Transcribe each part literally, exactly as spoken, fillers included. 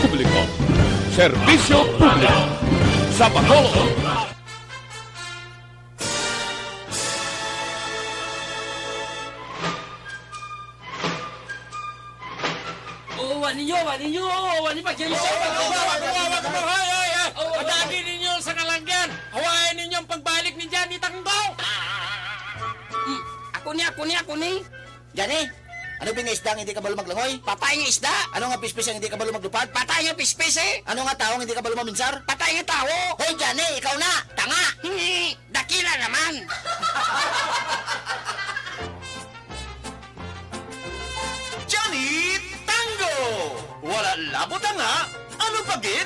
Publiko. Serbisyo publiko sa Bacolod. Oh, wa ninyo, wa ninyo, wa ninyo pagkirisyo. Hoy, hoy, hoy, hoy, hoy, hoy. Oh, wa- Adagi ninyo sa kalanggan. Hawayan ninyo ang pagbalik ni Johnny Tangbo. Hmm, ako ni, ako ni, ako ni. Johnny, ano ba nga isda ang hindi kabalo maglangoy? Patay nga isda. Ano nga pispis ang hindi kabalo maglupad? Patay nga pispis, eh. Ano nga tawo ang hindi kabalo maminsar? Patay nga tawo. Hoy, Johnny, ikaw na. Tanga. Dakila naman. Johnny Tango! Wala labot ang nga, ano pa gid?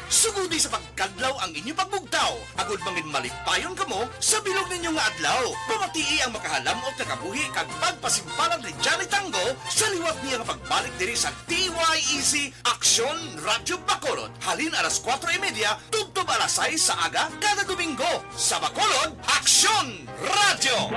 Sugodi sa pagkadlaw ang inyo pagbugtaw, agud mangin malipayon kamo sa bilog ninyo nga adlaw. Pamatii ang makahalam-ot nga kabuhi kag pagpasimpalad ni Johnny Tango sa liwat niya nga pagbalik diri sa D Y E C Aksyon Radyo Bacolod, halin alas kuwatro y media tubtob alas sais sa aga kada Domingo. Sa Bacolod, Aksyon Radyo!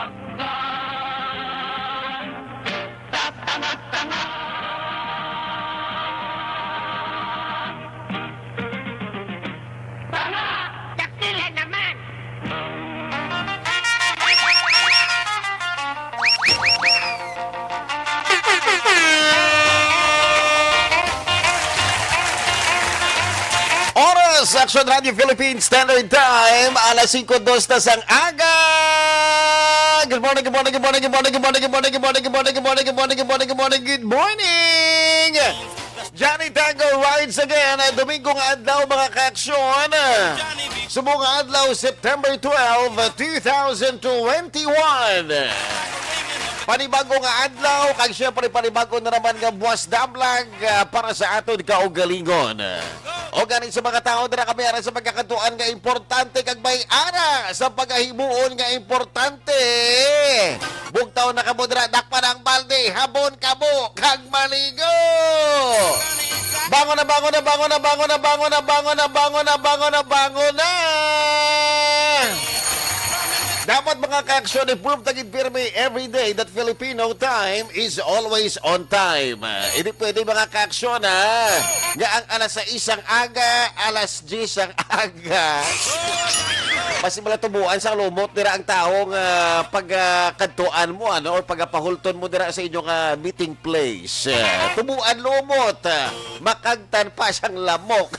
Dakila naman! Oras, Action Radio Philippines Standard Time, alas singko dos na sang aga. Good morning, good morning, good morning, good morning, good morning, good morning, good morning, good morning, good morning, good morning, good morning, good morning, good morning. Johnny Tango rides again. Domingo nga adlaw, mga ka-aksyon. Subong nga adlaw, September twelve, two thousand twenty-one. Panibago nga adlaw, kag syempre panibago na naman nga buwas damlag, ah, para sa aton kaugalingon. O gani sa mga tawo dira kami ara sa pagkakadtuan nga importante kag may ara sa pagahimuon nga importante. Bugtaw na kamo dira, dakpan ang balde, habon kamo, kag maligo. Bangon na, bangon na, bangon na, bangon na, bangon na, bangon na, bangon na, bangon na, bangon na. Dapat, mga ka-aksyon, i-prove ta gid pirmi every day that Filipino time is always on time. Ah, hindi pwede, mga ka-aksyon, ha, nga ang alas sais ang aga, alas diyes ang aga. Basi wala tubuan sang lumot dira ang tawo nga pagkadtuan mo, ano, or pagapahulton mo dira sa inyong, ah, meeting place. Ah, tubuan lumot. Ah, makagtan pa sang lamok.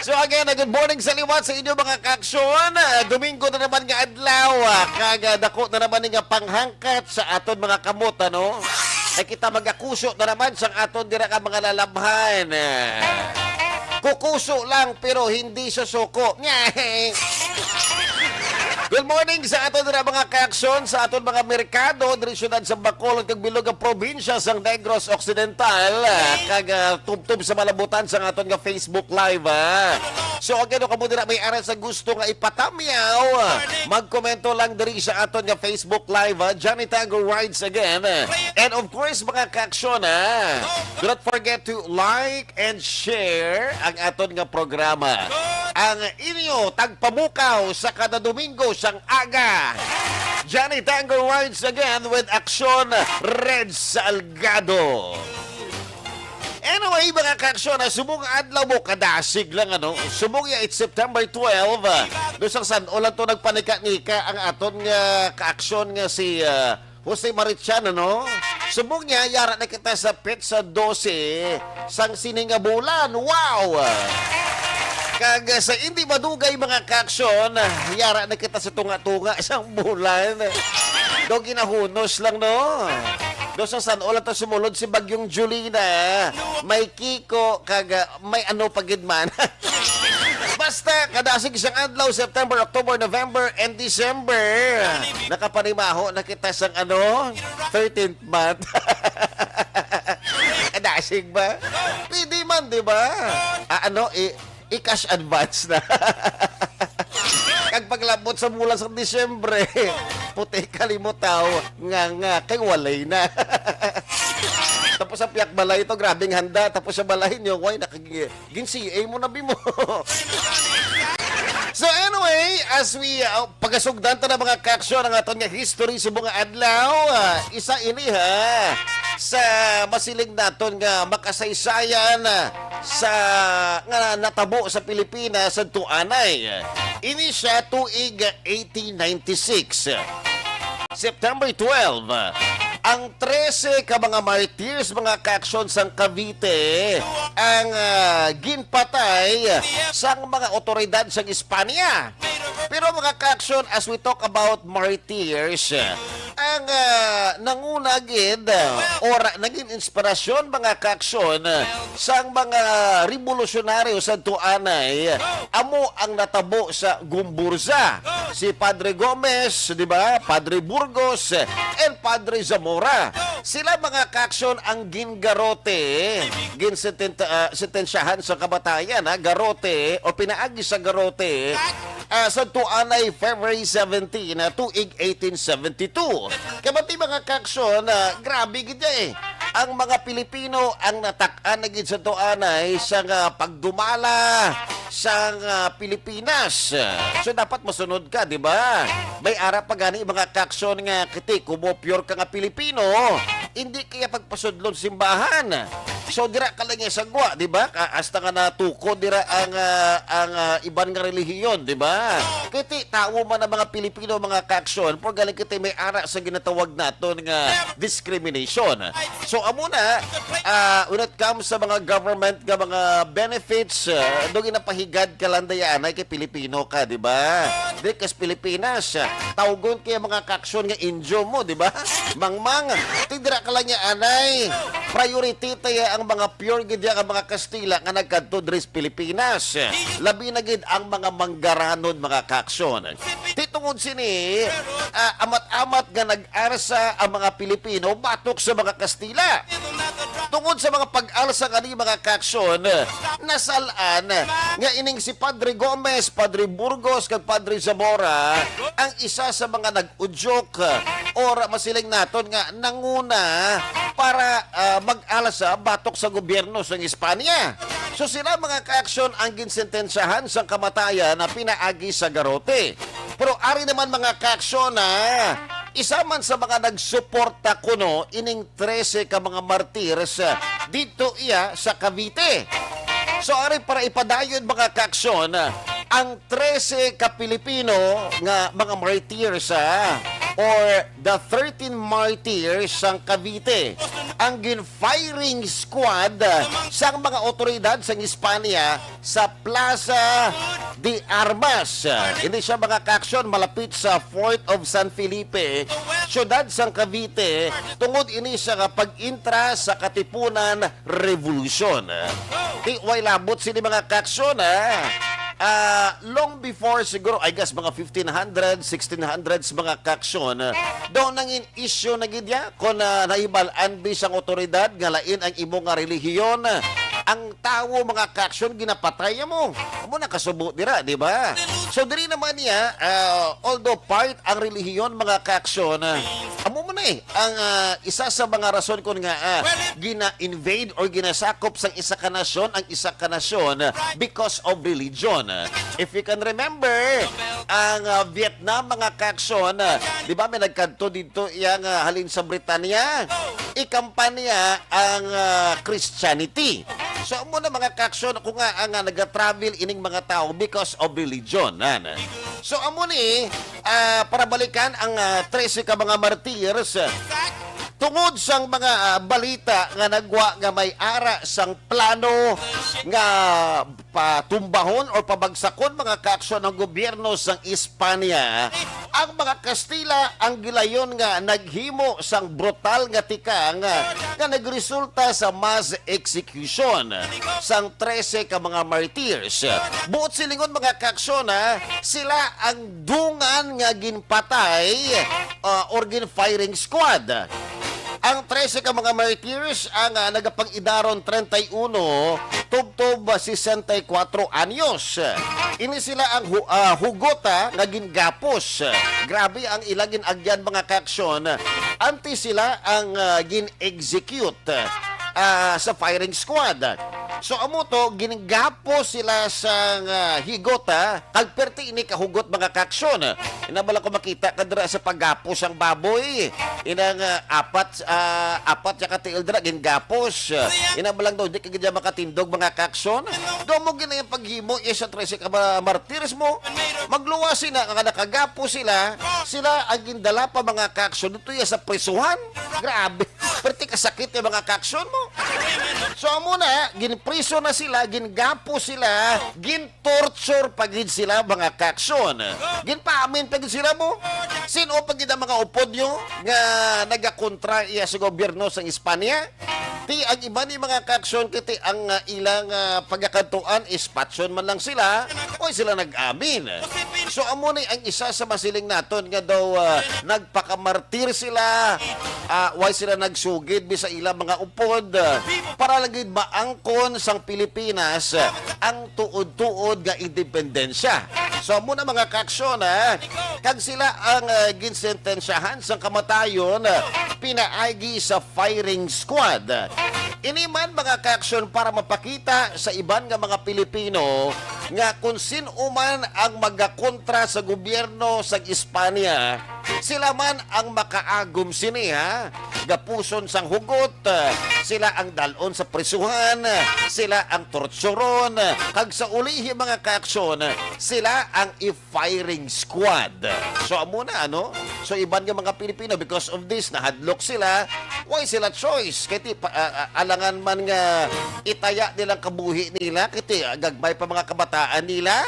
So again, ah, good morning sa liwat sa inyo, mga ka-aksyon. Ah, Domingo na naman nga adlaw, ah, kag, ah, dako na naman ni nga panghangkat sa aton mga kamot, ano? Kay kita magakuso na naman sang aton dira ka mga lalabhan. Ah, kukuso lang pero hindi susuko. Good morning sa aton dira mga ka-aksyon, sa aton mga merkado, diri siyudad sa Bacolod kag bilog nga probinsya sang Negros Occidental, ah, kag, ah, tubtob sa malabutan sang aton nga Facebook Live, ah. So, again, kung kamo dira may ara sa gusto nga ipatamyaw, ah, magkomento lang diri sa aton nga Facebook Live, ah. Johnny Tango rides again. And of course, mga ka-aksyon, ah, do not forget to like and share ang aton nga programa. Ang inyo tagpamukaw sa kada Domingo sang aga, Johnny Tango rides again with Aksyon Red Salgado. Anyway, mga ka-aksyon, ah, subong adlaw mo, kadasig lang, ano? Subong ya, it's September twelve, ah, do sang san-o lang to nagpanika-nika ang aton nga ka-aksyon nga si, ah, Jose Marichan, ano? Subong niya, yara na kita sa petsa dose sang sini nga bulan. Wow! Kag sa hindi madugay, mga ka-aksyon, yara na kita sa tunga-tunga sang bulan. Do ginahunos lang, no? Do sa san-o lang ta sumulod si Bagyong Jolina. May Kiko, kag, ah, may ano pa gid man. Basta, kadasig sang adlaw, September, October, November, and December. Nakapanimaho na kita sang ano, thirteenth month. Kadasig ba? Pwede man, di ba? Ah, ano, i- i-cash advance na. Kag paglabot sa bulan sa Disyembre, puti kalimutaw, nga, nga, kay walay na. Tapos sa piyak balay to, grabing handa. Tapos sa balay niyo, way, nakag-, gin-C A mo na, bimo. So anyway, as we uh, pagasugdan ta na mga kaaksyon ang aton nga history sa mga adlaw, ah, isa ini ha sa masiling naton nga makasaysayan ah, sa nga natabo sa Pilipinas sa tuanay. Ini siya tuig eighteen ninety-six. September twelve, ang trese ka mga martyrs, mga kaaksyon sang Cavite, ang ah, ginpatay sang mga otoridad sang Espanya. Pero mga kaaksyon, as we talk about martyrs, ang ah, nanguna gid ah, or naging inspirasyon, mga kaaksyon, sang mga revolusyonaryo sa tuanay, amo ang natabo sa Gumburza. Si Padre Gomez, di ba? Padre Burgos, and Padre Zamora. Sila, mga kaaksyon, ang gingarote, ginsententa-, ah, sentensyahan sa kamatayan, ha? Garote, o pinaagi sa garote, ah, sa tuanay February seventeen, ah, tuig eighteen seventy-two. Kabati, mga kaaksyon, ah, grabe gid eh. Ang mga Pilipino ang natak-an na gid sa tuanay sa nga pagdumala sa nga Pilipinas. So dapat masunod ka, di ba? May ara pa gani mga kaaksyon nga kiti kumo pure ka nga Pilipino, hindi kaya pagpasudlon simbahan. So dira ka lang sa gwa, di ba? Ka- Hasta nga natukod dira ang ah, ang ah, iban nga relihiyon, di ba? Kiti tawo man ang mga Pilipino, mga kaaksyon, pero galing kiti may ara sa ginatawag naton nga discrimination. So amo na, ah, when it comes sa mga government nga mga benefits, ah, do ginapahigad ka lang dayanay kay Pilipino ka, di ba? Di kas Pilipinas, ah, tawgon kay mga kaaksyon nga Indio mo, di ba? Mangmang, ti dira ka lang niya anay. Priority tayo ang mga pure gid ang mga Kastila nga nagkadto diri sa Pilipinas. Labi na gid ang mga manggaranon, mga kaaksyon. Ti tungod sini, ah, amat-amat nga nag-arsa ang mga Pilipino batok sa mga Kastila. Tungod sa mga pag-alsa nga ni mga kaaksyon, nasal-an nga ining si Padre Gomez, Padre Burgos, kag Padre Zamora ang isa sa mga nag-udyok or masiling naton nga nanguna para ah, mag-alsa batok sa gobyerno sang Espanya. So sila mga kaaksyon ang ginsentensyahan sang kamatayan na pinaagi sa garote. Pero ari naman mga kaaksyon na isa man sa mga nagsuporta kuno ining trese ka mga martires ah, dito iya sa Cavite. So ari para ipadayon mga kaaksyon ah, ang trese ka Pilipino nga mga martires ah, or the thirteen martyrs sang Cavite ang gin-firing squad sang mga otoridad sang Espanya sa Plaza de Armas. Ini siya mga kaaksyon malapit sa Fort of San Felipe, siyudad sang Cavite, tungod ini sa pag-intra sa Katipunan Revolution. Di way labot sini mga kaaksyon ah. Ah, long before siguro, I guess, mga fifteen hundred, sixteen hundreds, mga kaaksyon, daw nangin issue na gid ya kung ah, nahibalaan bisang otoridad nga lain ang imo nga relihiyon. Ang tawo, mga kaaksyon, ginapatay mo. Amo na kasubo dira, di ba? So diri naman niya, ah, although part ang relihiyon, mga kaaksyon, ah, amo mo na eh ang ah, isa sa mga rason kun nga ah, gina-invade or ginasakop sang isa ka nasyon ang isa ka nasyon because of religion. If you can remember, ang ah, Vietnam, mga kaaksyon, ah, di ba may nagkadto dito iyang ah, halin sa Britanya, ikampanya ang ah, Christianity. So amo na mga kaaksyon, ako nga ang ah, nag-travel ining mga tao because of religion. Ana. So amo ni ah, para balikan ang ah, trese ka mga martyrs. Tungod sang mga ah, balita nga nagwa nga may ara sang plano nga patumbahon or pabagsakon mga kaaksyon ng gobyerno sang Espanya, ang mga Kastila ang gilayon nga naghimo sang brutal nga tikang nga nagresulta sa mass execution sang trese ka mga martyrs. Buot silingon mga kaaksyon, ha, sila ang dungan nga ginpatay ah, or gin-firing squad. Ang trese ka mga martyrs ang ah, nagapang-idaron treinta y uno tubtob sesenta y cuatro anyos. Ini sila ang hu- ah, hugot ah, nga gingapos. Grabe ang ila gin-agyan mga kaaksyon. Antes sila ang ah, gin-execute ah, sa firing squad. So, amo to, gingapo sila sang, ah, higot, ha? Kag perti ini kahugot, mga kaaksyon. Ina bala ko makita ka dira sa paggapo sang baboy. Inang, ah, apat, ah, apat ya ka tiil dira, gingapos. Ina bala daw, di ka gid makatindog, mga kaaksyon. Daw mo gid na yung paghimo, iya sa trese ka ma-, martires mo. Magluwas sila, nga nakagapo sila. Sila ang gindala pa, mga kaaksyon, dito iya sa prisuhan. Grabe. Perti kasakit yung mga kaaksyon mo. So, amo na, ginpriso na sila, gingapo sila, gintorture pa gid sila, mga kaaksyon. Ginpaamin pa gid sila mo. Sino pa gid ang mga upod nyo nga nagakontra iya sa gobyerno sang Espanya? Ti ang iba ni mga kaaksyon, kiti ang, ah, ilang, ah, pagakadtuan, ispatyon man lang sila, o sila nag-amin. So, amo ni ang isa sa masiling naton nga daw, ah, nagpakamartir sila, ah, why sila nagsugid bi sa ilang mga upod, ah, para lang gid maangkon sang Pilipinas, ah, ang tuod-tuod nga independensya. So, amo na, mga kaaksyon, ah, kag sila ang, ah, ginsentensyahan sang kamatayon, ah, pinaagi sa firing squad. Ini man, mga kaaksyon, para mapakita sa iban nga mga Pilipino nga kung sin-o man ang magakontra sa gobyerno sa Espanya, sila man ang makaagom sini, ha? Gapuson sang hugot, sila ang dalon sa prisuhan, sila ang torturon, kag sa ulihi, mga kaaksyon, sila ang i-firing squad. So, amo na, ano? So, iban nga mga Pilipino, because of this, nahadlok sila. Why sila choice? Kay ti, pa, ah, ah, alangan man nga itaya nilang kabuhi nila, kay ti, ah, gagmay pa mga kabataan nila.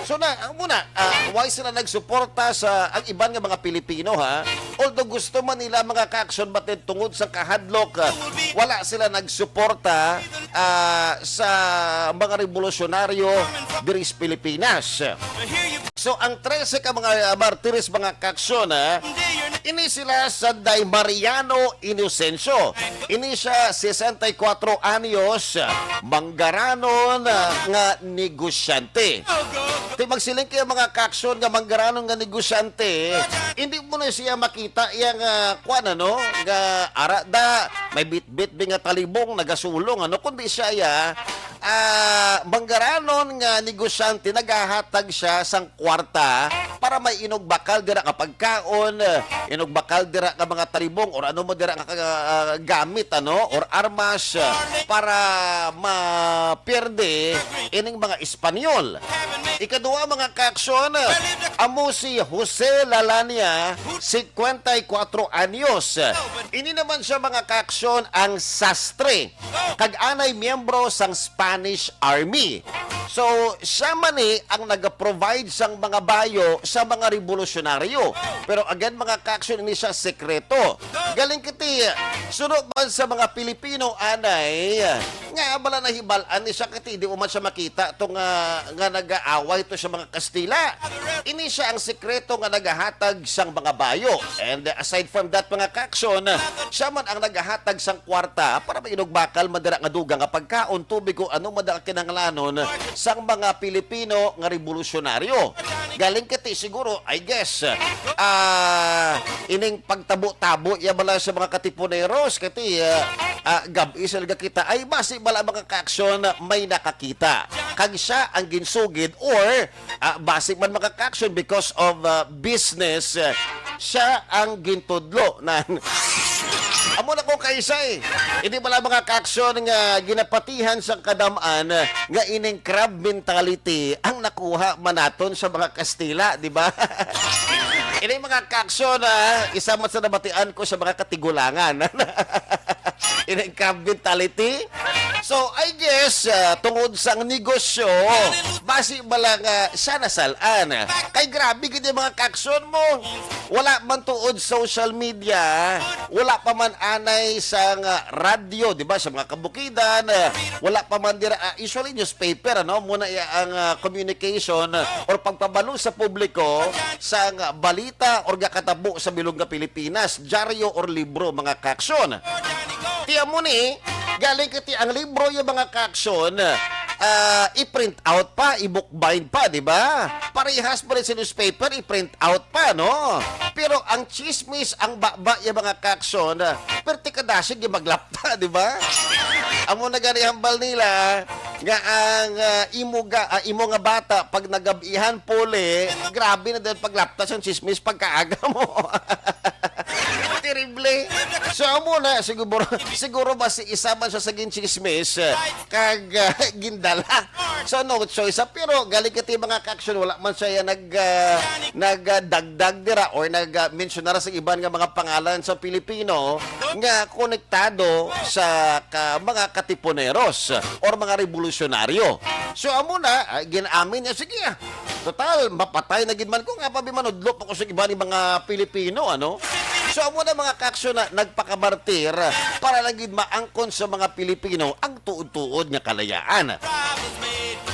So, na, amo na, ah, why sila nagsuporta sa, ang iban nga mga Pilipino, ha? Although gusto man nila, mga kaaksyon, batid tungod sa kahadlok, ah, wala sila nagsuporta, ah, sa mga revolusyonaryo diri sa Pilipinas. So, ang trese ka mga, ah, martires, mga kaaksyon, ah, ini sila Sanday Mariano Inocencio. Ini siya, sesenta y cuatro anyos, manggaranon, ah, nga negosyante. Ti magsiling kayo, mga kaaksyon, nga manggaranon nga negosyante, hindi mo na siya makita yang, ah, kwan, ano, nga ara da, may bitbit bi nga talibong, nagasulong, ano, kundi siya, ya, ah, manggaranon nga negosyante, nagahatag siya sang kwarta para may inugbakal dira nga pagkaon, inugbakal dira nga mga talibong, or ano mo dira nga, ah, gamit, ano, or armas, para mapierde ining mga Espanyol. Ikaduha, mga kaaksyon, amo si Jose Lalania, cincuenta y cuatro anyos. Ini naman siya, mga kaaksyon, ang sastre kag anay miyembro sang Spanish Army. So, siya man ni ang nag-provide sang mga bayo sa mga revolusyonaryo. Pero again, mga kaaksyon, ini siya sekreto. Galing kiti, suno man sa mga Pilipino, anay, nga bala nahibal-an ni siya kiti, di mo man siya makita to nga, nga nag-aaway to sa mga Kastila. Ini siya ang sekreto nga nagahatag sang mga bayo. And aside from that, mga kaaksyon, siya man ang nagahatag sang kwarta para mainugbakal man dira nga dugang nga pagkaon, tubig, o ano man ang kinahanglanon sang mga Pilipino nga revolusyonaryo. Galing kiti siguro, I guess, ah, ining pagtabo-tabo ya bala sa mga katipuneros, kiti, ah, ah, gab-i sila kita, ay basi bala, mga kaaksyon, may nakakita. Kag siya ang ginsugid, or, ah, basi man, mga kaaksyon, because of, ah, business, ah, siya ang gintudlo na. Amo na ko kaisay. Hindi bala, mga kaaksyon, nga ginapatihan sa kadam-an nga ining crab mentality ang nakuha man naton sa mga Kastila, di ba? Ini, mga kaaksyon, ah, isa man sa nabatian ko sa mga katigulangan. Ining crab mentality. So, I guess, ah, tungod sang negosyo, basi bala nga siya nasal-an. Kay grabe gid yung mga kaaksyon mo. Wala man tuod social media, wala pa man anay sang, ah, radyo, di ba, sa mga kabukidan, ah, wala pa man dira, ah, usually newspaper, ano, muna iya ang, ah, communication, ah, or pagpabalo sa publiko sang, ah, balita or gakatabo sa bilog nga Pilipinas, dyaryo or libro, mga kaaksyon. Ti amo ni, galing kiti ang libro yung mga kaaksyon, ah, i-print out pa, i-bookbind pa, di ba? Parehas pa rin sa newspaper, i-print out pa, no? Pero ang chismis, ang baba, yung mga kaaksyon, ah, perti ka dasig yung maglapta, di ba? Amo na gani hambal nila nga ang, ah, imo ga, ah, imo nga bata pag nagabihan puli, grabe na din paglapta sa chismis pagkaaga mo. Terrible. So, amo na, siguro, siguro mas isa man siya sa ginchismis, eh, kag, ah, gindala. So, no choice, ah. Pero galing kati mga kaaksyon, wala man siya nag, ah, nag, ah, dagdag dira or nag, ah, mensionar sa iban nga mga pangalan sa Pilipino nga konektado sa ka, mga katipuneros or mga revolusyonaryo. So, amo na, ah, ginamin niya, sige, ah, total, mapatay na gid man ko, nga pa bi manudlo pa ko sa iba ni mga Pilipino, ano? So, amo na mga kaaksyon na nagpakamartir para lang gid maangkon sa mga Pilipino ang tuod-tuod nga kalayaan.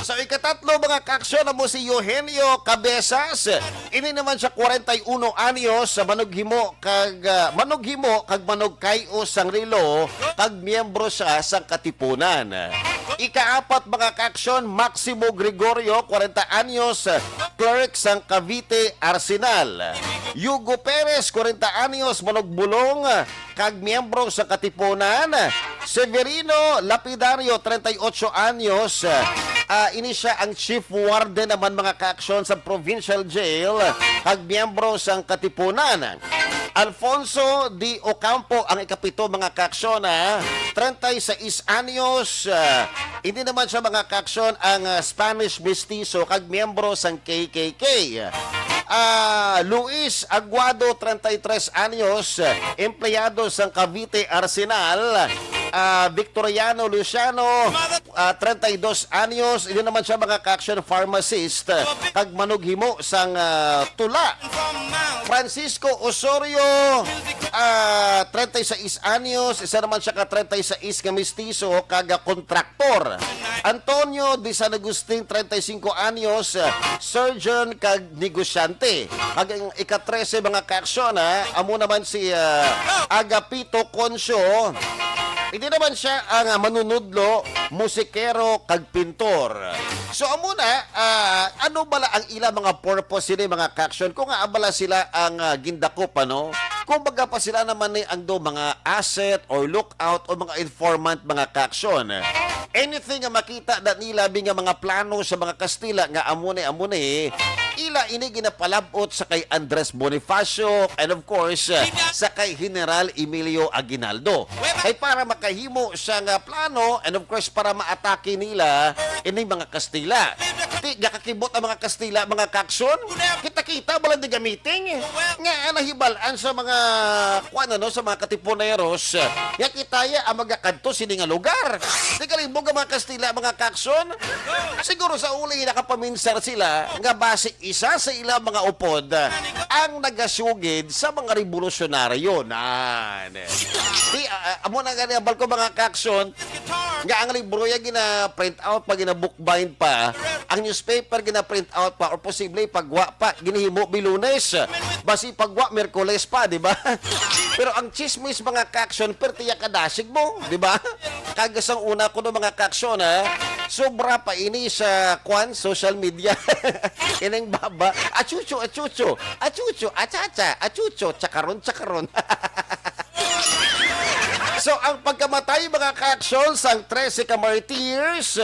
Sa ikatatlo, mga kaaksyon, amo si Eugenio Cabezas. Ini naman sa kwarenta y uno anyos, sa manughimo kag, ah, manughimo kag manugkay-o sang relo kag miyembro sa sang katipunan. Ikaapat, mga kaaksyon, Maximo Gregorio, kwarenta anyos, clerk sang Cavite Arsenal. Yugo Perez, kwarenta anyos, manugbulong, kag miyembro sa Katipunan. Severino Lapidario, treinta y ocho anyos, ah, ini sia ang chief warden naman, mga kaaksyon, sa provincial jail, kag miyembro sang Katipunan. Alfonso D. Ocampo ang ikapito, mga kaaksyon, ah, treinta y seis anyos, ah, hindi naman siya, mga kaaksyon, ang, ah, Spanish mestizo kag miyembro sang K K K. Ah, Luis Aguado, treinta y tres anyos, empleyado sang Cavite Arsenal. Ah, Victoriano Luciano, ah, treinta y dos anyos, ini naman siya, mga kaaksyon, pharmacist, kag manughimo sang, ah, tula. Francisco Osorio, ah, treinta y seis anyos, isa naman siya ka treinta y seis nga mestizo kag kontraktor. Antonio de San Agustin, treinta y cinco anyos, surgeon kag negosyante. Kag ang ika-trese, mga kaaksyon, ha, amo naman si, ah, Agapito Concio. Hindi naman siya ang, ah, manunudlo, musikero, kag pintor. So, amo na, ah, ano bala ang ila mga purpose sini, mga kaaksyon? Kung nga bala sila ang, ah, gindakop, ano? Kung baga pa sila naman ni ang do mga asset or lookout o mga informant, mga kaaksyon. Anything nga makita na nila bi nga mga plano sa mga Kastila nga amo ni, amo ni, ila ini ginapalab-ot sa kay Andres Bonifacio and of course, sa kay General Emilio Aguinaldo. Kay para makahimo siya nga plano and of course para maatake nila ini mga Kastila. Ti, gakakibot ang mga Kastila, mga kaaksyon. Kita-kita bala di gamiting. Nga nahibal-an sa mga, kuwan, ano, sa mga katipuneros. Nga kita ya ang magakadto sini nga lugar. Di kalibog ang mga Kastila, mga kaaksyon. Siguro sa uli nakapaminsar sila nga basi isa sa ilang mga upod ang nagasugid sa mga revolusyonaryo. Nan. Di, ah, ah, amo na gani ang balko, mga kaaksyon, nga ang libro ya gina-print out pa, gina-bookbind pa, ang newspaper gina-print out pa, or posible pagwa pa, ginahimo bi Lunes, basi pagwa Miyerkules pa, di ba? Pero ang chismis, mga kaaksyon, perti ya kadasig mo, di ba? Kag sang una ko no, mga kaaksyon, ha, sobra pa ini sa, kwan, social media. Ining baba, achucho, achucho, achucho, achacha, achucho, chakaron, chakaron. So, ang pagkamatay, mga kaaksyon, sang trese ka martyrs,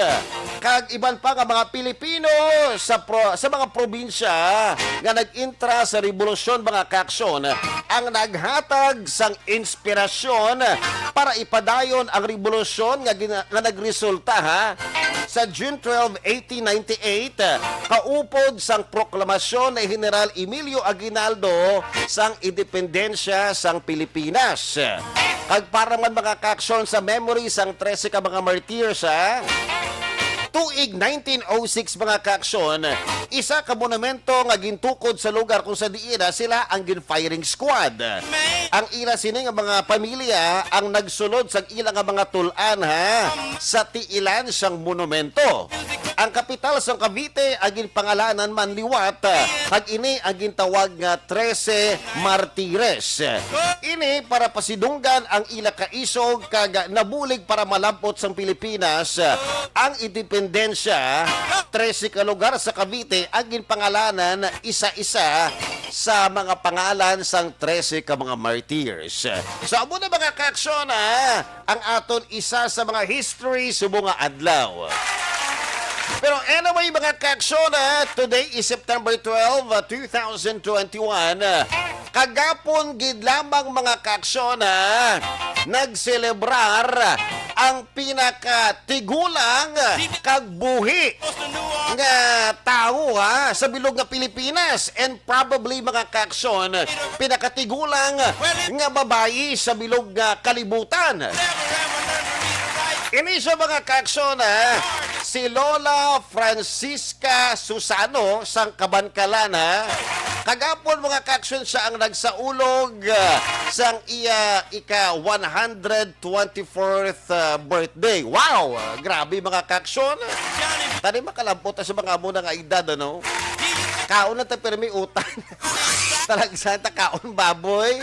kag iban pa nga mga Pilipino sa pro-, sa mga probinsya nga nag-intra sa rebolusyon, mga kaaksyon, ang naghatag sang inspirasyon para ipadayon ang rebolusyon nga gina-, nga nagresulta, ha, sa June twelve, eighteen ninety-eight, kaupod sang proklamasyon ni General Emilio Aguinaldo sang independensya sang Pilipinas. Kag para man, mga kaaksyon, sa memory sang trese ka mga martyrs, ha? Tuig nineteen oh six, mga kaaksyon, isa ka monumento nga gintukod sa lugar kung sa diin na sila ang gin-firing squad. Ang ila sini nga mga pamilya ang nagsulod sa ila nga mga tul-an, ha, sa tiilan sang monumento. Ang kapital sang Cavite ang ginpangalanan man liwat, kag ini ang gintawag nga Trese Martires. Ini para pasidunggan ang ila kaisog kag nabulig para malab-ot sang Pilipinas ang independensya. Trese ka lugar sa Cavite ang ginpangalanan isa-isa sa mga pangalan sang trese ka mga martyrs. So, amo na, mga kaaksyon, ha, ang aton isa sa mga history subong nga adlaw. Pero anyway, mga kaaksyon, ha, today is September twelve, uh, two thousand twenty-one. Uh, kagapon gid lamang, mga kaaksyon, ha, nagselebrar ang pinakatigulang kag buhi nga tawo, ha, sa bilog nga Pilipinas, and probably, mga kaaksyon, pinakatigulang nga babayi sa bilog nga kalibutan. Ini siya, mga kaaksyon, ha, si Lola Francisca Susano sang Kabankalan, ha. Kagapon, mga kaaksyon, siya ang nagsaulog, ah, sang iya ika one hundred twenty-fourth, ah, birthday. Wow! Grabe, mga kaaksyon. Tani makalabot sa mga amo na nga edad, ano? Kaon na ta pirmi utan. Talagsa ta kaon baboy.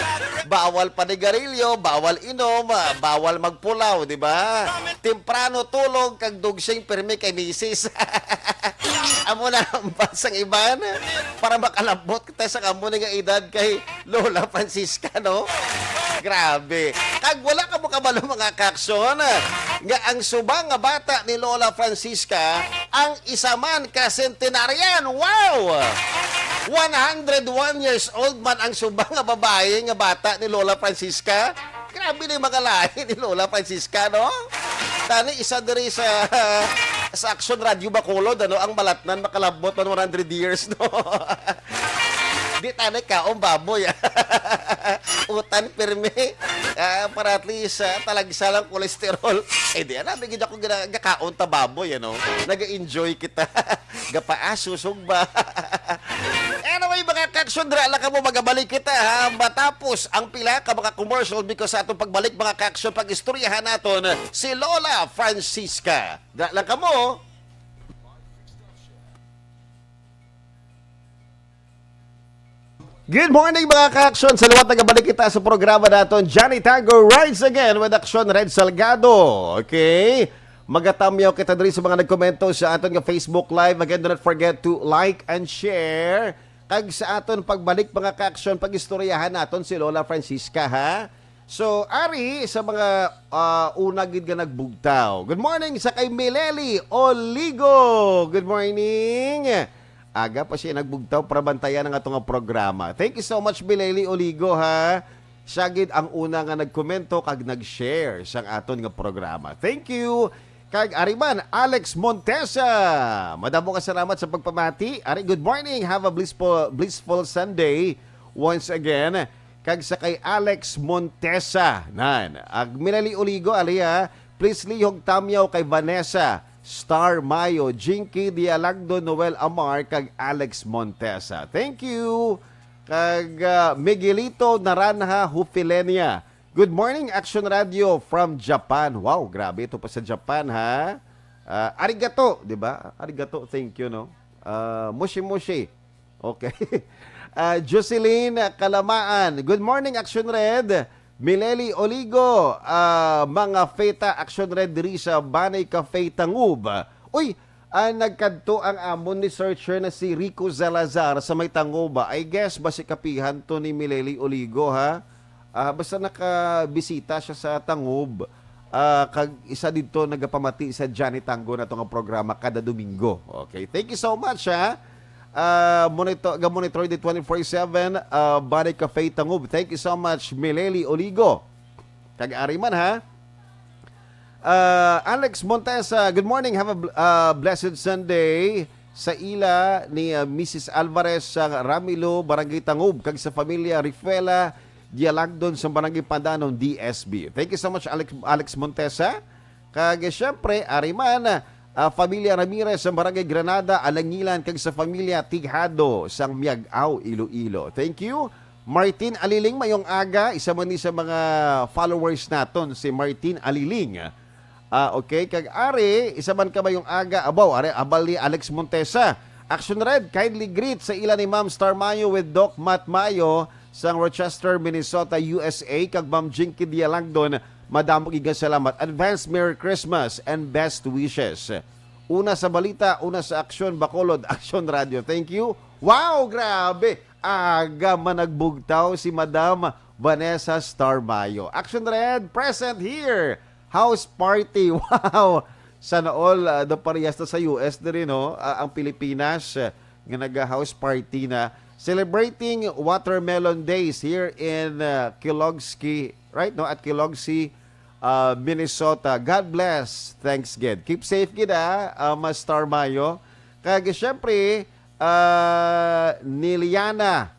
Bawal panigarilyo, bawal inom, ah, bawal magpulaw, di ba? Temprano tulog kag dugsing pirmi kay misis. Amo na ang basang iban para makalabot kita sa amo ni nga edad kay Lola Francisca, no? Grabe. Kag wala ka mo kabalo, mga kaaksyon, nga ang subang nga bata ni Lola Francisca ang isa man ka centenarian. Wow! One hundred one years old man ang subang nga babayi nga bata ni Lola Francisca. Grabe na yung mga lahi ni Lola Francisca, no? Tani, isa diri sa, sa Action Radio Bacolod, ano, ang malatnan makalabot man one hundred years, no? Di tani kaon baboy, ah. Utan pirmi. Ah, para at least, ah, talagsa lang cholesterol. Eh, di, alam, gid ako gina-, gakaon ta baboy, ano? Nag-enjoy kita. Gapaaso, sugba. Anyway, mga kaaksyon, dira lang kamo, magabalik kita, ha? Matapos ang pila ka mga commercial, because sa atong pagbalik, mga kaaksyon, pag-istoryahan naton si Lola Francisca. Dira lang kamo. Good morning, mga ka-action. Sa liwat, nagabalik kita sa programa naton, Johnny Tango Rides Again with Action Red Salgado. Okay? Magatamyaw kita diri sa mga nagkomento sa aton nga Facebook Live. Again, do not forget to like and share. Kag sa aton pagbalik, mga ka-action, pag-istoryahan naton si Lola Francisca, ha? So, ari sa mga, ah, una gid nga nagbugtaw. Good morning sa kay Mileli Oligo. Good morning. Aga pa siya nagbugtaw para bantayan ang ato nga programa. Thank you so much, Mileli Oligo, ha. Siya gid ang una nga nagkomento kag nag-share sang aton nga programa. Thank you. Kag ari man, Alex Montesa. Madamo nga salamat sa pagpamati. Ari, good morning. Have a blissful, blissful Sunday once again. Kag sa kay Alex Montesa. Nan, ag Milali Oligo, ali, ha. Please lihog tamyaw kay Vanessa, Star Mayo, Jinky Dialagdo, Noel Amar, kag Alex Montesa. Thank you. Kag, ah, Miguelito Naranha Hufilenia. Good morning, Action Radio from Japan. Wow, grabe ito pa sa Japan, ha? Ah, arigato, di ba? Arigato, thank you, no? Ah, moshi moshi. Okay. Ah, Jocelyn Kalamaan. Good morning, Action Red. Mileli Oligo, ah, mga feta, Action Red diri sa Banay Cafe Tangub. Uy, ah, nagkadto ang amon ni searcher na si Rico Salazar sa may Tangub. I guess, basi kapihan to ni Mileli Oligo, ha? Ah, basta nakabisita siya sa Tangub, ah, kag isa didto nagapamati sa Johnny Tango nato nga programa kada Domingo. Okay, thank you so much, ha. Ah, monitor, ga-monitor di twenty-four seven, ah, Body Cafe Tangub. Thank you so much, Mileli Oligo. Kag ari man, ha. Ah, Alex Montesa, good morning. Have a bl-, ah, blessed Sunday sa ila ni, ah, Missus Alvarez sa Ramilo, Barangay Tangub, kag sa familia Rifuela Dialagdon sa Barangay Pandanon, D S B. Thank you so much, Alex, Alex Montesa. Kag, eh, siyempre, ari man, ah, familia Ramirez sa Barangay Granada, Alangilan, kag sa familia Tijado sa Miag-ao, Iloilo. Thank you. Martin Aliling, mayong aga. Isa man ni sa mga followers naton, si Martin Aliling. Ah, okay. Kag ari, isa man ka mayong aga. Abaw, ari, abal ni Alex Montesa. Action Red, kindly greet sa ila ni Ma'am Star Mayo with Doc Matt Mayo sang Rochester, Minnesota, U S A, kag Ma'am Jinky Dialagdon. Madamo gid nga salamat. Advance Merry Christmas and best wishes. Una sa balita, una sa aksyon, Bacolod, Action Radio. Thank you. Wow, grabe! Aga man nagbugtaw si Madam Vanessa Star Mayo. Action Red, present here. House party. Wow! Sana all, uh, the parehas na sa U S diri, no? Ah, ang Pilipinas, uh, nga naga-house party na. Celebrating Watermelon Days here in, uh, Kilogski, right? No, at Kilogski, uh, Minnesota. God bless. Thanks, gid. Keep safe, gid, ah, uh, Mas Star Mayo. Kag, syempre, uh, Niliana,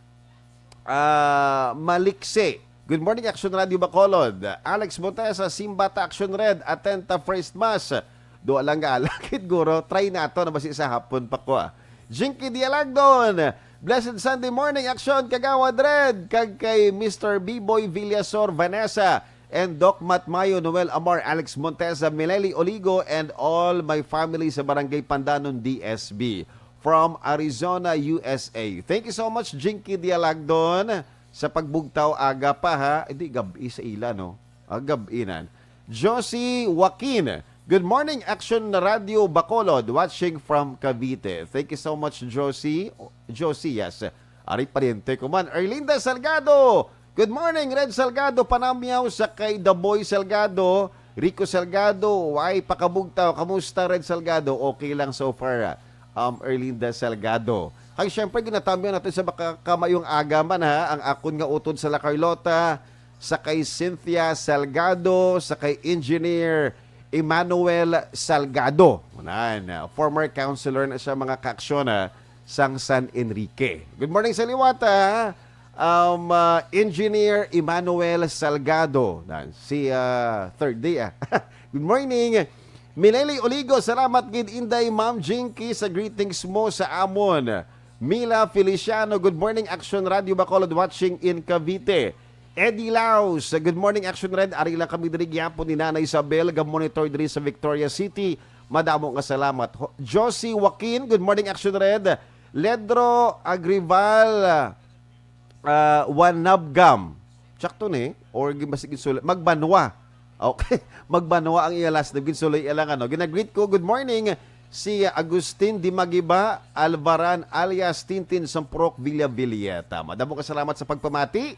ah, Maliksi. Good morning, Action Radio Bacolod. Alex Montesa, Simbata, Action Red, Atenta, First Mass. Duha lang nga alakit, guro. Try nato na basi sa hapon pa ko, ah. Jinky Dialagdon, Blessed Sunday morning, Action, Kagawad Red, kag kay Mister B-Boy Villasor, Vanessa, and Doc Matt Mayo, Noel Amar, Alex Montesa, Mileli Oligo, and all my family sa Barangay Pandanon, D S B. From Arizona, U S A. Thank you so much, Jinky Dialagdon, sa pagbugtaw aga pa, ha. Hindi, gab-i sa ila, no? Ah, gab-i nan. Josie Joaquin. Good morning, Action Radio Bacolod, watching from Cavite. Thank you so much, Josie. Josie, yes. Ari, pariente ko man. Erlinda Salgado. Good morning, Red Salgado. Panamyaw sa kay The Boy Salgado. Rico Salgado, why pakabugtaw? Kamusta, Red Salgado? Okay lang so far, ah. Um, Erlinda Salgado. Kag syempre, ginatamyaw natin sa makakamayong aga man, ha, ang akon nga utod sa La Carlota, sa kay Cynthia Salgado, sa kay Engineer Emmanuel Salgado. Unahan, ah, former councilor na siya, mga kaaksyon, ah, sang San Enrique. Good morning sa liwat, ah. Um, ah, Engineer Emmanuel Salgado. Nan, si, ah, third day, ah. Good morning. Mileli Oligo, salamat gid, Inday Ma'am Jinky, sa greetings mo sa amon. Mila Feliciano, good morning, Action Radio Bacolod, watching in Cavite. Eddie Laos, good morning, Action Red. Ari lang kami diri gyapon ni Nanay Isabel, ga-monitor diri sa Victoria City. Madamo nga salamat. Ho-, Josie Joaquin, good morning, Action Red. Ledro Agrival, ah, Wanabgam. Sakto ni, or gi-, mas ginsulat, Magbanwa. Okay, Magbanwa ang iya last name. Ginsulat iya lang, ano. Ginagreet ko, good morning, si Agustin Dimagiba, Alvaran alias Tintin Samprok Villa Villeta. Madamo ka salamat sa pagpamati.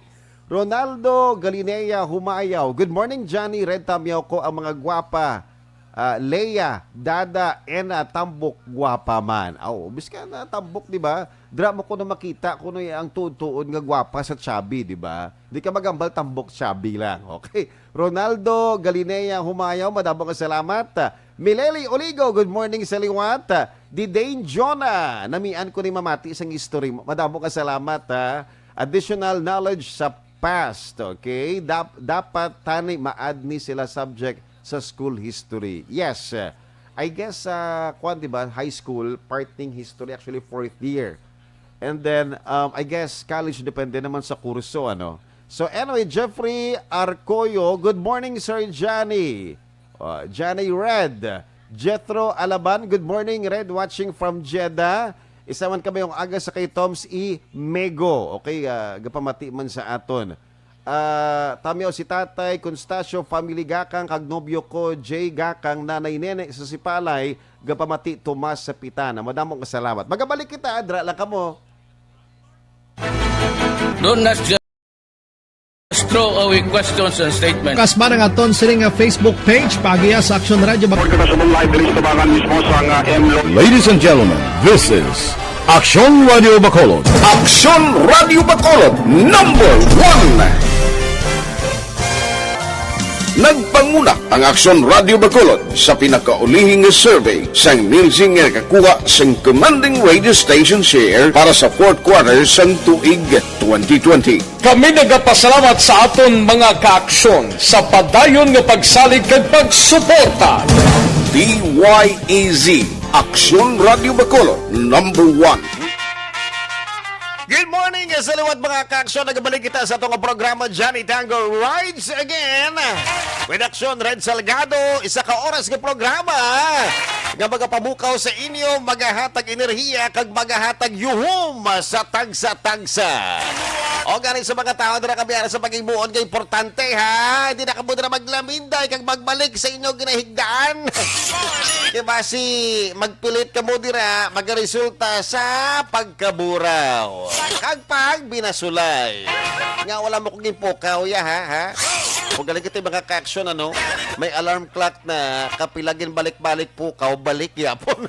Ronaldo Galinea Humayaw. Good morning, Johnny. Red, tamyaw ko ang mga gwapa. Ah, Leia, Dada, Ena, tambok, gwapa man. Aw, bisan na tambok, di ba? Dira mo ko na makita kung ano ang tuod-tuod nga gwapa sa chubby, di ba? Di ka magambal, tambok chubby lang. Okay. Ronaldo Galinea Humayaw, madamo nga salamat. Mileli Oligo, good morning sa liwat. Di Dane Jonah, namian ko ni mamati sang history mo. Madamo nga salamat, ha. Additional knowledge sa past, okay? Dap-, dapat tani ma-add ni sila subject sa school history. Yes, uh, I guess, uh, kwan, di ba, high school, part ning history, actually fourth year. And then, um, I guess, college, depende naman sa kurso, ano? So anyway, Jeffrey Arcoyo, good morning, Sir Johnny. Uh, Johnny Red. Jethro Alaban, good morning, Red, watching from Jeddah. Isa man kami ang aga sa kay Toms E. Mego. Okay, ah, gapamati man sa aton. Ah, tamyaw si Tatay Constacio, family Gakang, kag nobyo ko, Jay Gakang, Nanay Nene sa Sipalay, gapamati Tomas sa Pitana. Madamo nga salamat. Magabalik kita, adra lang kamo. Don't ask just throw away questions and statements. Kasba nga aton sini nga Facebook page, pagiya sa Action Radio. Report ka na sa live diri sa Tabangan mismo sa nga M Lo. Ladies and gentlemen, this is Aksyon Radio Bacolod. Aksyon Radio Bacolod, number one. Nagpanguna ang Aksyon Radio Bacolod sa pinakaulihi nga survey sang Nielsen nga nakakuha sang commanding radio station share para sa fourth quarter sang tuig twenty twenty. Kami nagapasalamat sa aton mga kaaksyon sa padayon nga pagsalig kag pagsuporta. D Y E Z, Aksyon Radio Bacolod, number one. Good morning, sa liwat mga ka-aksyon. Nagbalik kita sa atong programa, Johnny Tango Rides Again. With Aksyon Red Salgado, isa ka oras nga programa nga magapamukaw sa inyo, magahatag enerhiya, kag magahatag yuhom sa tagsa-tagsa. O gani sa mga tao na nakabiara sa paghimuon nga importante, ha? Hindi na kamo na maglaminday kag magbalik sa inyo ginahigdaan. Kay basi magpilit kamo dira, magaresulta sa pagkaburaw kag pagbinasulay. Nga wala mo kong ipukaw ya, ha, ha? Kung galing kita mga ka-aksyon, ano, may alarm clock na kapila ginbalik-balik pukaw, balik yapon.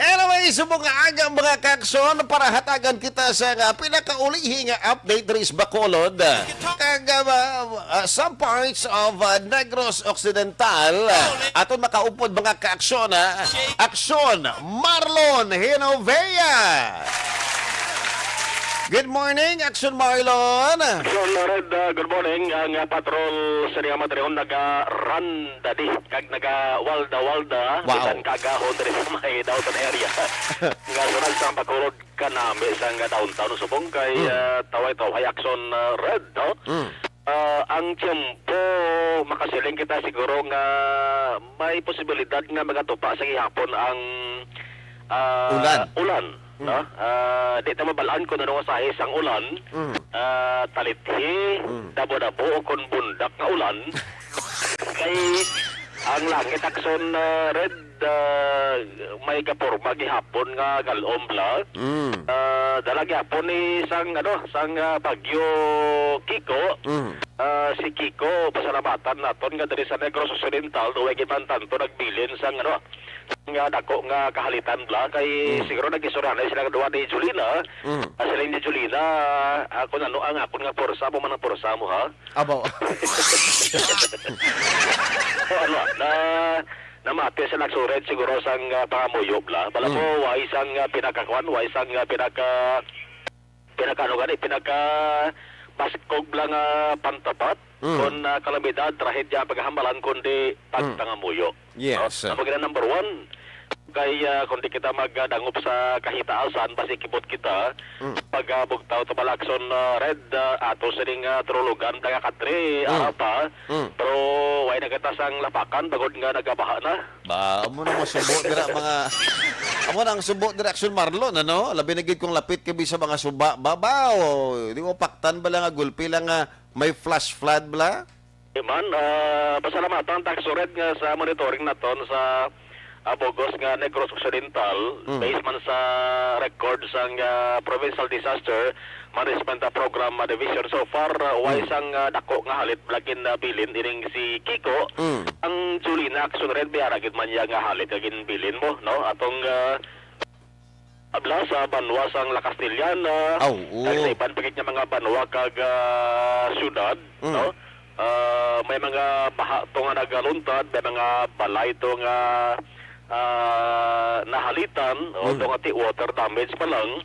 Anyway, subong nga aga, mga ka-aksyon, para hatagan kita sa nga pinakaulihi nga update diri sa Bacolod. Kag, ah, ah, some parts of, ah, Negros Occidental, aton makaupod, mga ka-aksyon, ha? Aksyon, Marlon Hinovea. Good morning, Aksyon Marlon. Aksyon Red, ah, good morning. Ang, ah, patrol sa Ria Madreon naga-run dadi kag naga-walda-walda. Wow. Bisan kagahon diri sa may downtown area. Nga sunod sa Bacolod kanami sa nga downtown subong kay, Mm. ah, taway-taway aksyon, ah, Red, no? Mm. Ah, ang tiyempo, makasiling kita siguro nga may posibilidad nga magatupa sa gihapon ang, ah, Ulan. ulan, Mm. no? Ah, di ta mabalaan kung ano nga size ang ulan. Mm. Ah, talithi, Mm. dabo-dabo, o kung bundak nga ulan. Kay ang langit aksyon, ah, Red, ah, may gaporma gihapon nga galom bala. Mm. Ah, dala gihapon ni sang, ano, sang, ah, bagyo Kiko. Mm. Ah, si Kiko, pasalamatan naton nga diri sa Negros Occidental, way gid man tanto nagbilin sang, ano, sang, ah, dako nga kahalitan bala. Kay Mm. siguro nag-istorya na sila nga duha ni Jolina. Mm. Ah, sila ni Jolina, ah, kung ano ang akon nga porsa, amo man ang porsa mo, ha? Abaw. So, ano, na, namati sa nagsured siguro sang, ah, pangamuyo bala. Bala Mm. po, wa isang, ah, pinakakuan, wa isang, ah, pinaka, pinaka, ano gani, pinaka baskog bala nga pantapat. Mm. Kon, ah, kalamidad, trahedya, paghambalan, kundi Mm. pagpangamuyo. Yes. No? Amo gid ang number one. Kay, ah, kung di kita magdangop sa kahitaasan, basi kibot kita, Mm. pag, ah, bugtaw ta bala aksyon, ah, Red, ah, ato sining, ah, Trulugan, taga Katre, Mm. ara pa. Mm. Pero way na kita sang lapakan, bagod nga nagabaha na. Ba, amo na mo subo dira, mga, amo na ang subo dira, aksyon Marlon, ano? Labi na gid kung lapit kami sa mga suba. Babaw, di mo paktan bala nga gulpi lang nga may flash flood bala? Di man, ah, pasalamatan ta, Aksyon Red, nga sa monitoring naton sa, ah, bug-os nga Negros Occidental, Mm. based man sa record sang, ah, Provincial Disaster Management, ah, Program, ah, Division. So far, ah, way Mm. sang, ah, dako nga halit bala ginabilin ining si Kiko. Mm. Ang Jolina, Aksyon Red, may ara gid man niya nga halit nga ginbilin mo, no? Atong, ah, Abla sa banwa sang La Castellana, Aw, oo. kag sa iban pa gid nga mga banwa kag, ah, syudad, Mm. no? Ah, may mga baha to nga nagaluntad, may mga balay to nga, ah, nahalitan, o Mm. to nga ti-, water damage pa lang.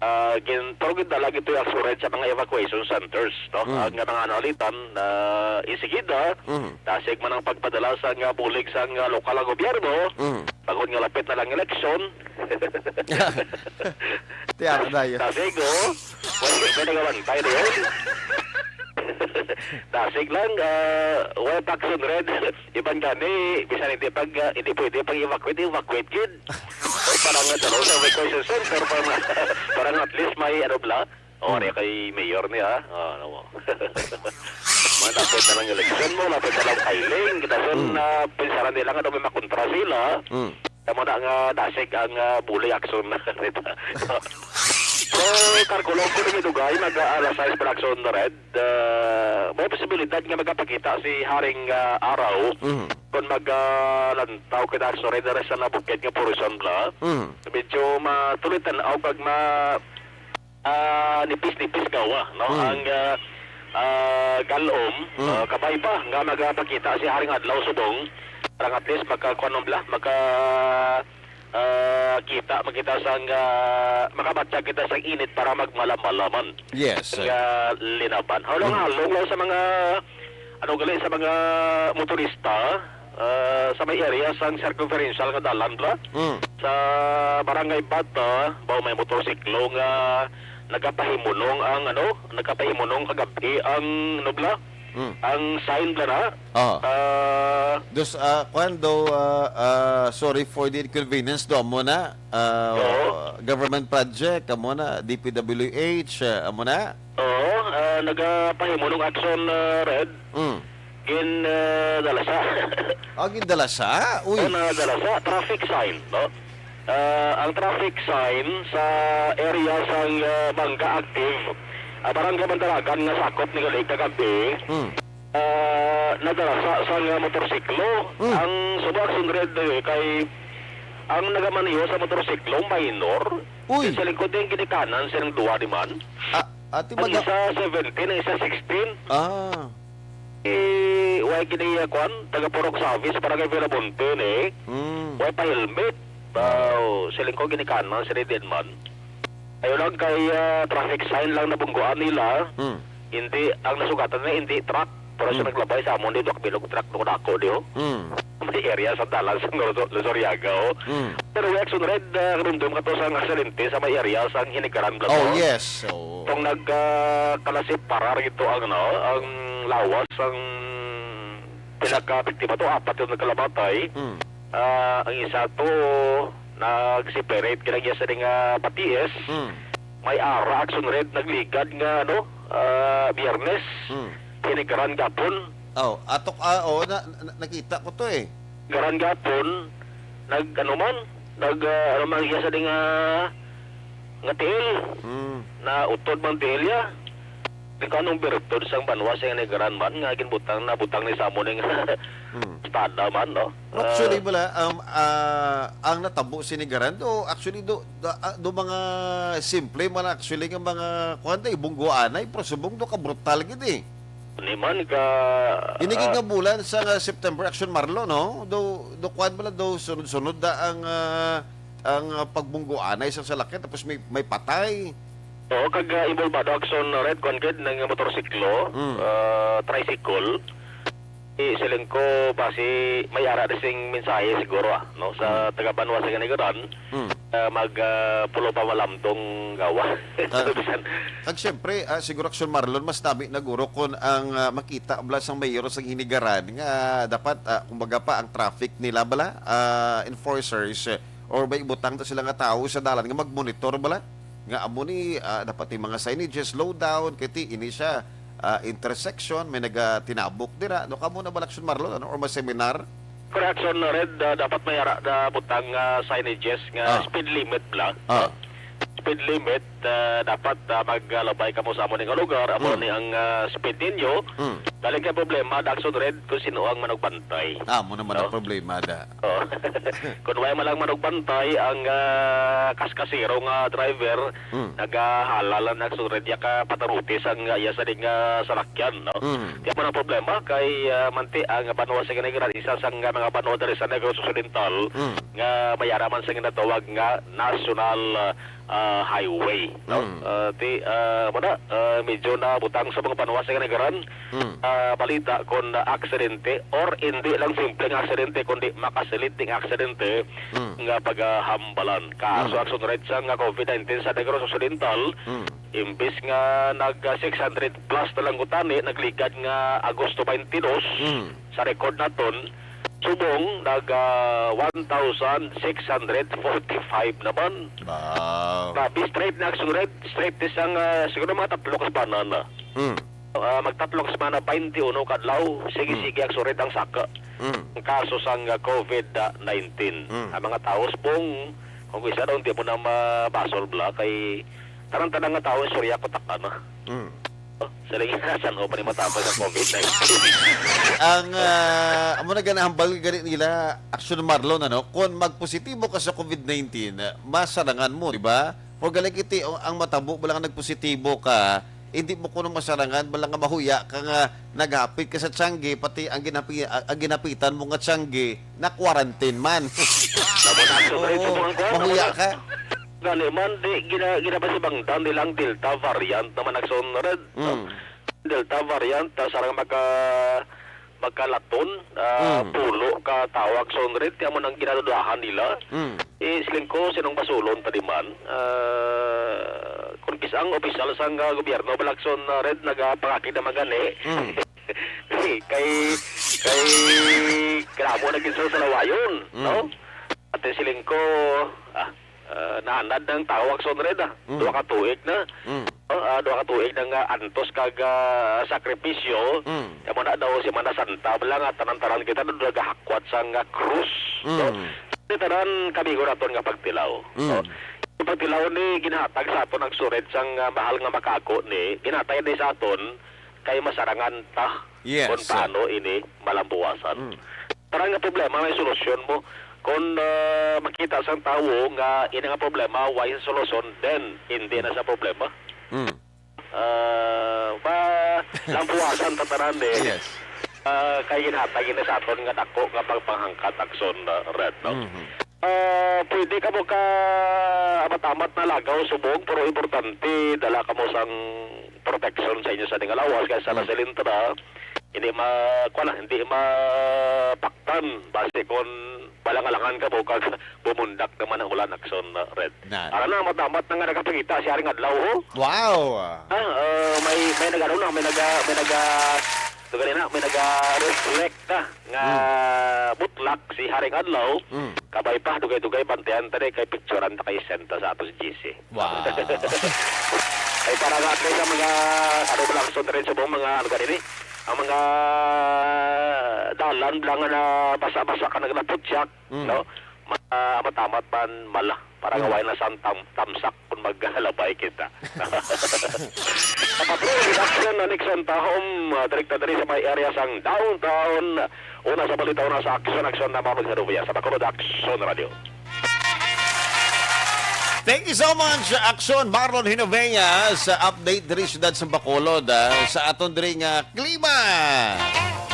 Ah, gin-, pero gindala gid to, Aksyon Red, sa mga evacuation centers, no? Mm. Ang mga nahalitan, ah, isigida, Mm. dasig man ang pagpadala sa nga bulig sa nga lokal nga gobyerno, Mm. bangod nga lapit na lang eleksyon, Tiyak na yun. Sabi ko, wala may nagabantay na yun. Dasig lang, ah, wala taxon red. Iban gani, bisan hindi pag, ah, hindi pwede pag-evacuate, evacuate gid. Parang nga tanong sa evacuation center, parang, parang at least may ano bla. O, Mm. ano kay mayor niya, ah, ano mo. Malapit na lang eleksyon mo, lapit na lang filing. Kita son, Mm. ah, pinsaran nila nga daw may makontra sila. Mm. Tama na nga dasig ang, ah, bully action na rin. So, kalkulo ko na yung dugay, mag, ah, alas sais pa action na red. Ah, may posibilidad nga magapakita si Haring, ah, Araw Mm. kung mag, ah, lantaw kita action red na sa nabukid nga portion bla. Mm. Medyo matuloy tanaw kag ma, ah, nipis-nipis gawa, no? Mm. Ang, ah, ah, galom, Mm. ah, kabay pa nga magapakita si Haring Adlaw subong. Parang at least magkakuan bla, magka, ah, kita, magkita sang, ah, makabatyag kita sang init para magmalamalaman. Yes, sir. Nga linaban. Halong-halong Mm. lang sa mga, ano gali, sa mga motorista, Ah, sa may area sang circumferential nga dalan bala. Mm. Sa Barangay Bata, baw may motorsiklo nga nagapahimunong ang, ano, nagapahimunong kagab-i ang, ano bala, Mm. ang sign bala na. Ah. Ah, Dos, ah, kwan do, ah, ah, sorry for the inconvenience do, amo na. Ah, Oo. Government project, amo na, D P W H, ah, amo na. Oo, ah, nagapahimunong action, ah, Red. Mm. Gin, ah, dalasa. Ah, gindalasa? Uy. O, na dalasa, traffic sign, no? Ah, ang traffic sign sa area sang, ah, Mangga Active, ah, Barangay Mandaragan nga sakop ni gali kagabi, Mm. ah, nadalasa sang, ah, motorsiklo. Mm. Ang subo, Action Red, eh, kay ang nagamaneho sa motorsiklo, minor. Uy. Sa lingkod yung ginikanan silang duwa di man. Ah, ati Ang baga- isa seventeen, ang isa sixteen. Ah. Eh, way gini, ah, kwan, taga Purok Savis, Barangay Villamonte, ni. Mm. Way pa helmet. Wow, siling ko ginikanan, sila din man. Ayaw lang kay, ah, traffic sign lang nabungguan nila. Mm. Hindi, ang nasugatan na hindi truck. Pero sa Mm. naglabay sa amon, di, duwak bilog truck, nung dako, di, oh. Mm. May area sa dalan sa Luzor-, Luzoriaga, oh. Mm. Pero way Action Red, ah, karumdom ka to sa aksidente sa may area sa Hinigaran, Oh, Blasor. yes. Oo. Kung nag, ah, kalasiparar ito ang, ano, ang lawas, ang pinaka-biktima to, apat yung nagkalamatay. Mm. Ah, ang isa to, nag-separate ka lang sa nga patiis. Mm. May ara, Action Red, nagligad nga, ano, ah, Biyernes. Mm. Hinigaran gapon. Oh, atok, ah, oh, na, na- nakita ko to eh. Garan gapon, nag, ano man, nag, ah, ano man, iya sa ding, ah, nga tiil. Mm. Na utod man tiil ya. Di ko anong birtud sang banwa sa Hinigaran man, nga ginbutang, nabutang ni sa amo ning Mm. estada man, no? Actually, Ah, wala, um, ah, ang natabo sa Hinigaran, do, actually, do, da-, ah, do mga simple man, actually, nga mga, kuwan, da, ibunggo anay, pero subong do ka brutal gid eh. Ni man ka, Ini gid ah, nga bulan sa nga September, Action Marlo, no? Do, do kuwan bala, do sunod-sunod da ang, ah, ang, ah, pagbunggo anay sa salakyan, tapos may, may patay. Oo, kag, ah, involvado, Action Red, kuwan gid, ng motorsiklo, Mm. ah, tricycle. Eh, siling ko, basi may ara na sing mensahe siguro, ah, no? Sa Mm. taga-banwa sa Hinigaran, Mm. ah, mag, ah, pulo pa malamdong gawa. Ka-, Bisan kag siyempre, ah, siguro, Action Marlon, mas nami na guro kon ang, ah, makita bala sang mayor sang Hinigaran nga dapat, ah, kumbaga pa ang traffic nila bala, ah, enforcers, eh, or may ibutang ta sila nga tawo sa dalan nga magmonitor bala nga amo ni, ah, dapat yung mga signages, slow down, kay ti ini siya, ah, intersection, may nagatinabok dira, no? Kamo na bala, Action Marlon, ano? Or may seminar? Correction, Red, ah, dapat may ara na butang, ah, signages nga Ah. speed limit bala. Ah. Speed limit, ah, dapat, ah, maglabay kamo sa amo ni nga lugar, amo Mm. ni ang, ah, speed ninyo. Mm. Dali kay problema, Action Red, kung sino ang manugbantay. Ah, mo naman No? ang problema, da. Oo. Kung wala man lang manugbantay, ang, ah, kaskasero nga driver, Mm. nagahala lang, Action Red, ya ka pataruti sang, ah, iya sa ding, ah, salakyan, no? Mm. Di mo na problema kay, ah, manti ang banwa sa Hinigaran, isa sang mga banwa diri sa Negros Occidental Mm. nga may ara man sa ginatawag nga national, ah, ah, highway, no? Mm. Ah, ti, ah, mo na, ah, medyo nabutang sa mga banwa sa Hinigaran, Mm. ah, balita kon aksidente or hindi lang simpleng aksidente kundi makasilid ding aksidente Mm. nga pagahambalan. Kaso Mm. Action Red sa nga COVID nineteen sa Negros Occidental, Mm. imbis nga nag, ah, six hundred plus na lang gutani, nagligad nga Agosto twenty-two, Mm. sa record naton, subong nag, ah, one thousand six hundred forty-five naman. Wow. Grabe, straight na Action Red, straight ni sang, ah, siguro mga tatlo ka semana na. Mm. Ah, magtatlo ka semana, twenty-one ka adlaw, sige, Mm. sige, Action Red ang saka. Mm. Ang kaso sang, ah, COVID nineteen. Mm. Ang mga tao, subong, kung isa daw, hindi mo na mabasol bala, kay tarang-tarang nga tao, istorya ko taka na. Mm. Oh, sa lagi na, san-o pa ni matapos ang COVID nineteen? Ang, ah, amo na ganahambal gani nila, Action Marlon, ano? Kung magpositibo ka sa COVID nineteen, masarangan mo, di ba? For galing iti, ang, ang matabo mo lang nagpositibo ka, hindi mo kuno masarangan, bala nga mahuya ka nga naghapit ka sa tiyangge, pati ang ginapi-, ang ginapitan mo nga tiyangge, na-quarantine man. Tapos ang susunod Oo, sa mga kuwan, mahuya ano? ka. Gani man, di, gina-, ginapasibangdan nila ang Delta variant naman nagsunod. Mm. Delta variant, ah, sarang maka-, pagkalaton, ah, Mm. pulo ka tawo, Akson Red, kaya mo nang ginadudahan nila. Mm. Eh, siling ko, sinong basulon pa di man? Ah, kung kisang opisyal sang, ah, gobyerno, bala, Akson, ah, Red, nagapangakig na magani. Mm. Kay, kay, kaya mo naging sa salawayon, Mm. no? At siling ko, ah, ah, naanad ng tawag, Akson Red, ah. Mm. Duha ka tuig na. Mm. Oh, ah, duha ka tuig na nga antos kag, ah, sakripisyo. Mm. Kamo na daw Semana Santa, bala nga tanan-tanan kita daw nagahakwat sang, ah, krus, no? Mm. Sa tanan kami ko naton nga pagtilaw, Mm. no? Ang pagtilaw ni ginahatag sa aton ang sured sang, ah, mahal nga makako ni, ginahatag ni sa aton kay masarangan ta Yes. kung paano ini malambuwasan. Mm. Para nga problema, may solusyon mo. Kung, ah, makita sang tawo nga ini nga problema, way sa solusyon, then hindi na sa problema. Mm. Ah, ba, lampuwasan ta tanan, eh. Yes. Ah, kay ginhatag ini sa aton nga dako nga pagpanghangkat, Akson, ah, Red, no? Mhm. Ah, pwede kamo ka amat-amat na lagaw subong, pero importante, dala kamo sang protection sa inyo sa ning lawas, kay sa Mm. nasilintra, hindi ma-, kuwan na, hindi mapaktan. Basi kung balangalangan kamo kag bumundak naman ang ulan, Akson, ah, Red. Na. Ara na, amat-amat na nga nakapangita si Haring Adlaw, ho. Wow! Ah, ah, may, may nag-ano na, may naga-, may naga-, ito ganina, may naga-reflect na nga Mm. butlak si Haring Adlaw. Mm. Kabay pa, dugay-dugay, bantayan ta ni, kay picturan ta kay senta sa ato si G C. Wow. Ay, para nga at least ang mga, ano ba lang, Akson, Red, sa buong mga, ano ganini, ang mga dalan lang na basa-basa ka naglapot siya, Mm. no? Ma-, amat-amat man mala. Para nga Mm. way na sang tam-, tamsak kung maghalabay kita. Sa Patrol Reduction na Nixon Tahom, ah, direkta diri sa may area sang downtown. Una sa balita, una sa aksyon, aksyon na Marlon Hinovea sa Bacolod Aksyon Radio. Thank you so much, Aksyon Marlon Hinovea, sa update diri sa siyudad sa Bacolod, ah, sa aton diri nga klima.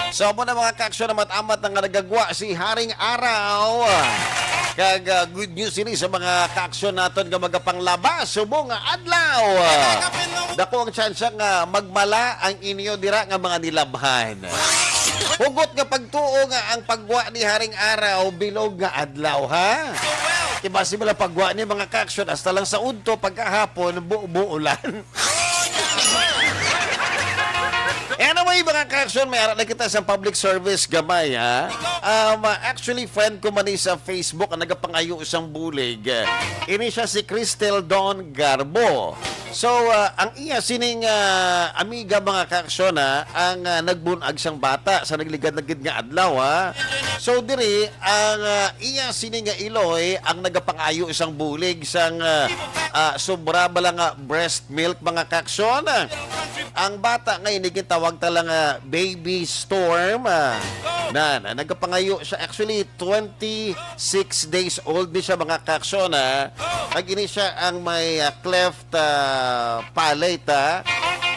So, amo na, mga kaaksyon, amat-amat na nga nagagwa si Haring Araw. Kag, ah, good news ini sa mga kaaksyon naton nga magapanglaba subong nga adlaw. Dako ang tsansa nga magmala ang inyo dira nga mga nilabhan. Hugot nga pagtuo nga ang paggwa ni Haring Araw bilog nga adlaw, ha? Kay basi bala paggwa ni, mga kaaksyon, hasta lang sa udto, pagkahapon, buo-buo lang. Anyway, mga kaaksyon, may ara na kita sa public service gamay, ha? Um, actually, friend ko man ni sa Facebook ang nagapangayo sang bulig. Ini siya si Cristel Don Garbo. So, ah, ang iya sining, ah, amiga, mga kaaksyon, ha, ang, ah, nagbunag sang bata sa nagligad na gid nga adlaw, ha. So, diri ang, ah, iya sini nga iloy ang nagapangayo sang bulig sang, ah, ah, sobra bala nga breast milk, mga kaaksyon. Ang bata nga ini gintawag ta lang nga baby Storm, ah, na, na nagapangayo siya. Actually, twenty-six days old ni siya, mga kaaksyon, ha. Kag ini siya ang may, ah, cleft, ah, palate, ha.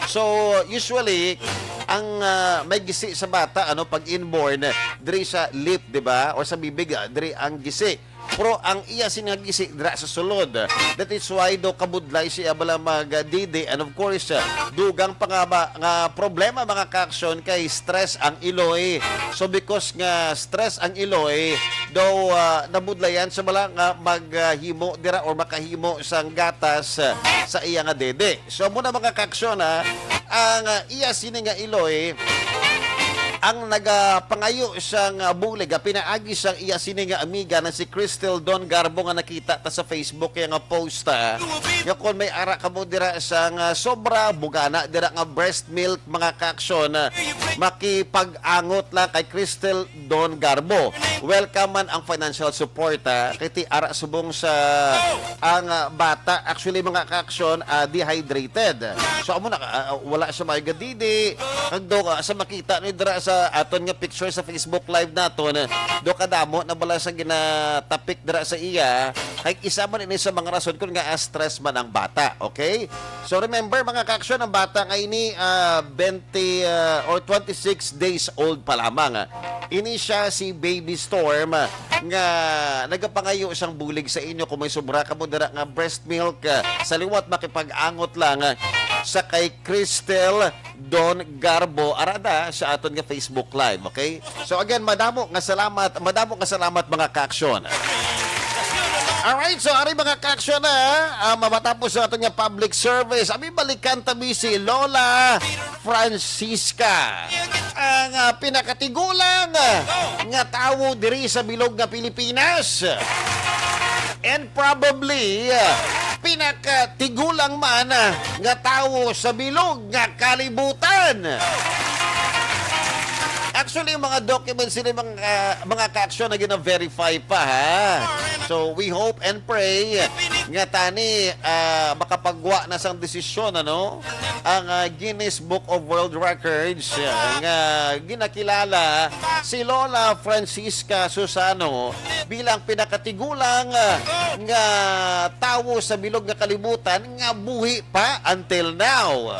So, usually, ang, ah, may gisi sa bata, ano, pag inborn, diri sa lip, di ba? Or sa bibig, ah, diri ang gisi. Pero ang iya sini nga gisi dira sa sulod. That is why daw kabudlay siya bala magdidi. And of course, ah, dugang pa nga ba, nga problema, mga kaaksyon, kay stress ang iloy. So, because nga stress ang iloy, daw, ah, nabudlayan sa bala nga maghimo dira or makahimo sang gatas, ah, sa iya nga dede. So, amo na, mga kaaksyon, ha, ang, ah, iya sini nga iloy ang nagapangayo sang, ah, bulig, ah, pinaagi sang iya sini nga amiga na si Cristel Don Garbo nga nakita ta sa Facebook iya nga post, ah, nga kon may ara kamo dira sang, ah, sobra, bugana dira nga breast milk, mga kaaksyon, ah, makipag-angot lang kay Cristel Don Garbo. Welcome man ang financial support, ah, kay ti ara subong sa ang, ah, bata, actually, mga kaaksyon, ah, dehydrated. So, amo na, ah, wala siya may gadidi. Kag do, ah, sa makita ni dira sa aton nga picture sa Facebook Live naton, ah, do kadamo na bala sa ginatapik dira sa iya. Kay isa man ini sa mga rason kung nga stress man ang bata, okay? So, remember, mga kaaksyon, ang bata nga ini, ah, twenty, ah, or twenty-six days old pa lamang. Ini siya si Baby Storm, ah, nga nagapangayo sang bulig sa inyo. Kung may sobra kamo dira nga breast milk, ah, sa liwat makipag-angot lang, ah, sa kay Cristel Don Garbo Arada sa aton nga Facebook Live, okay? So again, madamo nga salamat, madamo nga salamat, mga kaaksyon. Alright, so ari, mga kaaksyon, na ah, mamatapos sa aton nga public service, abi, balikan ta mi si Lola Francisca, ang ah, pinakatigulang ah, nga tawo diri sa bilog nga Pilipinas. And probably, ah, pinakatigulang man ah, nga tawo sa bilog nga kalibutan. Actually, yung mga documents sila, mga, mga kaaksyon, na gina-verify pa, ha. So we hope and pray nga tani ah, makapagwa na sang desisyon, ano, ang ah, Guinness Book of World Records, ah, nga ginakilala si Lola Francisca Susano bilang pinakatigulang ah, nga tawo sa bilog nga kalibutan nga buhi pa until now.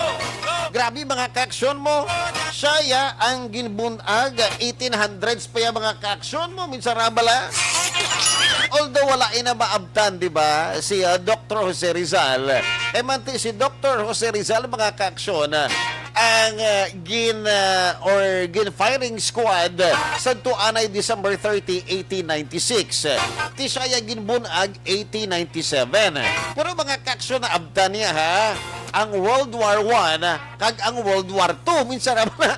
Grabe, mga kaaksyon mo. Siya ya ang ginbunag, eighteen hundreds pa ya, mga kaaksyon mo, minsan ra bala. Although wala ina maabtan, di ba, si ah, Doktor Jose Rizal. Eh, manti si Doktor Jose Rizal, mga kaaksyon, ah, ang ah, gin ah, or gin firing squad sa tuanay December thirty, eighteen ninety-six. Ti siya ya ginbunag eighteen ninety-seven. Pero, mga kaaksyon, naabtan niya, ha, ang World War One kag ang World War Two, minsan ra man.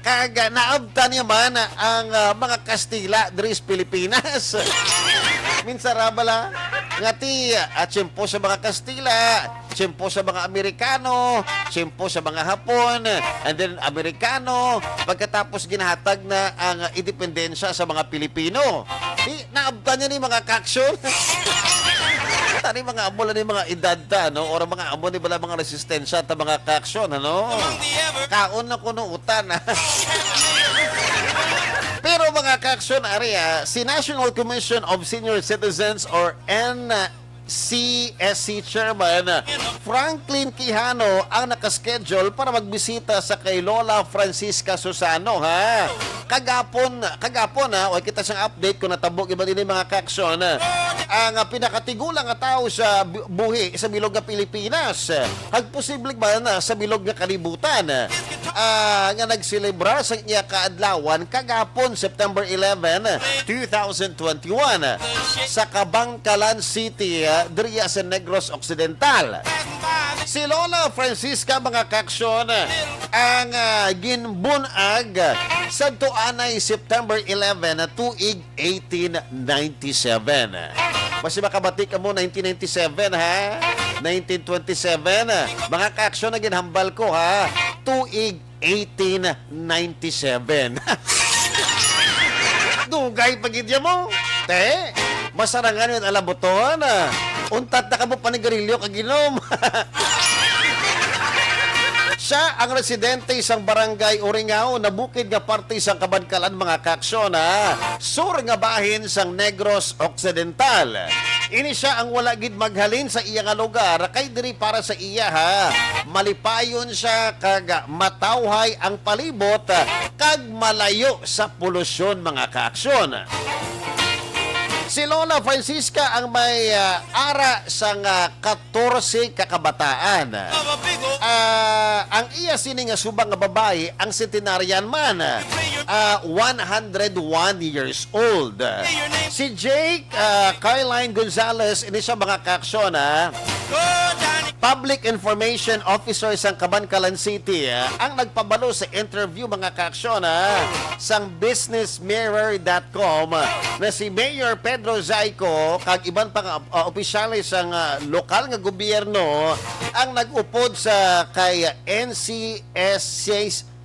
Kag ah, naabtan niya man ang ah, mga Kastila diri sa Pilipinas. Minsan ra bala nga ti ah, tiyempo sa mga Kastila, tiyempo sa mga Amerikano, tiyempo sa mga Hapon, and then Amerikano, pagkatapos ginahatag na ang ah, independensya sa mga Pilipino. Di, naabtan niya ni, mga kaaksyon. Tani, mga amo lang ni mga edad ta, no? Or mga amo ni bala mga resistensya ta, mga kaaksyon, ano? Kaon na kuno utan, ah. Pero, mga kaaksyon, ari, ah, si National Commission of Senior Citizens or N C S C Chairman Franklin Quijano ang nakaschedule para magbisita sa kay Lola Francisca Susano, ha. Kagapon, kagapon, ha, way kita sang update kung natabo gid ba ini, mga kaaksyon, ang ah, pinakatigulang nga tawo sa bu- buhi sa bilog nga Pilipinas, kag posible man ah, sa bilog nga kalibutan, ah, nga nagselebra sa iya kaadlawan kagapon, September eleven, two thousand twenty-one, sa Kabankalan City, ah, diriya sa Negros Occidental. Si Lola Francisca, mga kaaksyon, ang ah, ginbunag sa tuanay September eleven, tuig eighteen ninety-seven. Basi makabati kamo, nineteen ninety-seven, ha? Nineteen twenty-seven. Mga kaaksyon, na ginhambal ko, ha? Tuig eighteen ninety-seven. Dugay pa gid ya mo. Te, masarangan yun alabuton. Untat na kamo panigarilyo kag inom. Siya ang residente sang Barangay Uringao, nabukid nga parte sang Kabankalan, mga kaaksyon, ha, sur nga bahin sang Negros Occidental. Ini siya ang wala gid maghalin sa iya nga lugar, kay diri para sa iya, ha, malipayon siya kag matawhay ang palibot kag malayo sa polusyon, mga kaaksyon. Si Lola Francisca ang may ah, ara sang ah, katorse ka kabataan. Ah, ang iya sini nga subang nga babayi, ang centenarian man, ah, one hundred one years old. Si Jake ah, Carline Gonzalez, ini siya, mga kaaksyon, ah, Public Information Officer sang Kabankalan City, ah, ang nagpabalo sa interview, mga kaaksyon, ah, sang business mirror dot com, ah, na si Mayor Pedro Zayco kag iban pa nga, ah, opisyales sang ah, lokal nga gobyerno ang nag-upod sa kay N C S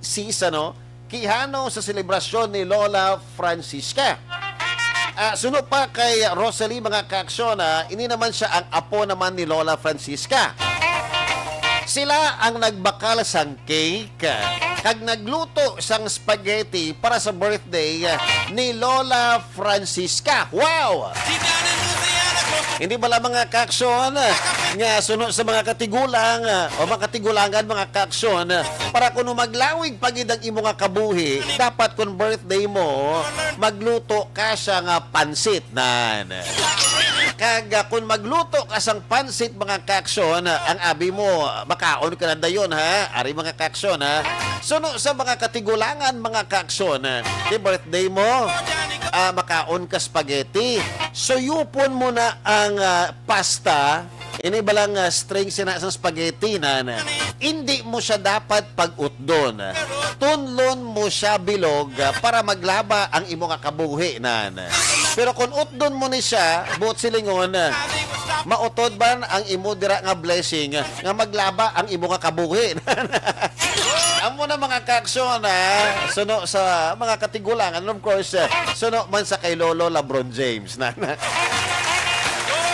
C, ano, Quijano sa selebrasyon ni Lola Francisca. Ah, suno pa kay Rosalie, mga kaaksyon, ah, ini naman siya ang apo naman ni Lola Francisca. Sila ang nagbakal sang cake kag nagluto sang spaghetti para sa birthday ni Lola Francisca. Wow! Hindi bala, mga kaaksyon, nga suno sa mga katigulang o mga katigulangan, mga kaaksyon, para kuno maglawig pa gid ang imo nga kabuhi, dapat kung birthday mo, magluto ka siya nga pansit nan. Kag, ah, kung magluto ka sang pansit, mga kaaksyon, ah, ang abi mo, ah, makaon ka na dayon, ha? Ari, mga kaaksyon, ha? Suno sa mga katigulangan, mga kaaksyon, ah, kay birthday mo, ah, makaon ka spaghetti. Suyupon mo na ang, ah, pasta. Ini balang, ah, string sina sang spaghetti na, na. Indi mo siya dapat pag-utdon. Tunlon mo siya bilog, ah, para maglaba ang imo nga kabuhi, nan. Pero kung utdon mo ni siya, buot silingon, ah, mautod man ang imo dira nga blessing, ah, nga maglaba ang imo nga kabuhi. Amo na, mga kaaksyon, ha? Suno sa mga katigulangan, and of course, ah, suno man sa kay Lolo LeBron James, na.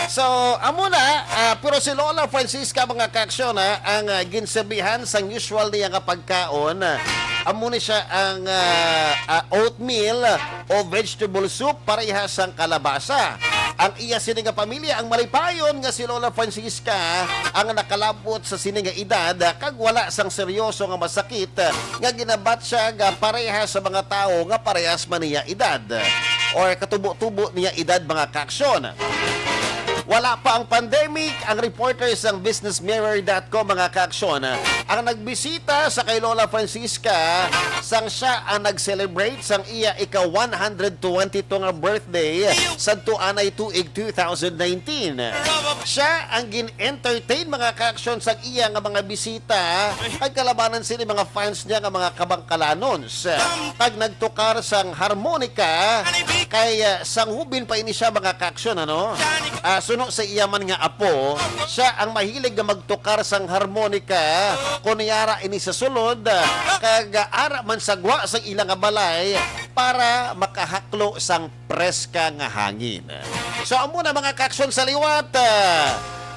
So, amo na, ah, pero si Lola Francisca, mga kaaksyon, ha, ang, ah, ginsabihan sang usual niya nga pagkaon. Amo ni siya ang, ah, ah, oatmeal o vegetable soup, parehas sang kalabasa. Ang iya sini nga pamilya, ang malipayon nga si Lola Francisca, ang nakalabot sa sini nga edad, kag wala sang seryoso nga masakit nga ginabatyag pareha sa mga tawo nga parehas man niya edad or katubo-tubo niya edad, mga kaaksyon. Wala pa ang pandemic, ang reporter sang business mirror dot com, mga kaaksyon, ang nagbisita sa kay Lola Francisca sang siya ang nag-celebrate sang iya ika one hundred twenty-two nga birthday sadto anay tuig two thousand nineteen. Siya ang gin-entertain, mga kaaksyon, sa iya nga mga bisita, kag kalabanan sini mga fans niya nga mga kabangkalanons. Kag nagtukar sang harmonika kay, ah, sang hubin pa ini siya, mga kaaksyon, ano? Ah, suno sa iya man nga apo, siya ang mahilig nga magtukar sang harmonika, kunyara ini sa sulod, kag, ah, ara man sa gwa sang ila nga balay para makahaklo sang preska nga hangin. So, amo na, mga kaaksyon, sa liwat, ah,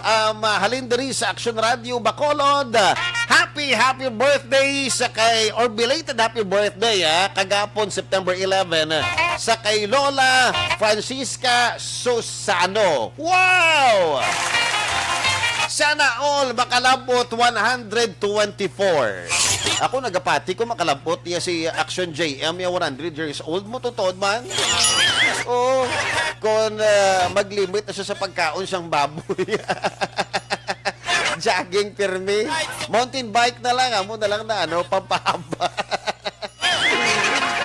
um, ah, halin diri sa Aksyon Radio Bacolod. Happy, happy birthday sa kay, or belated happy birthday, ah, kagapon, September eleven, ah, sa kay Lola Francisca Susano. Wow! Sana all makalabot one hundred twenty-four. Ako nagapati ko makalabot niya si Action J M, ya one hundred years old mo, totoo man. Oo, kung, ah, mag-limit na siya sa pagkaon sang baboy. Jogging pirmi. Mountain bike na lang, amo na lang na, ano, pampahaba.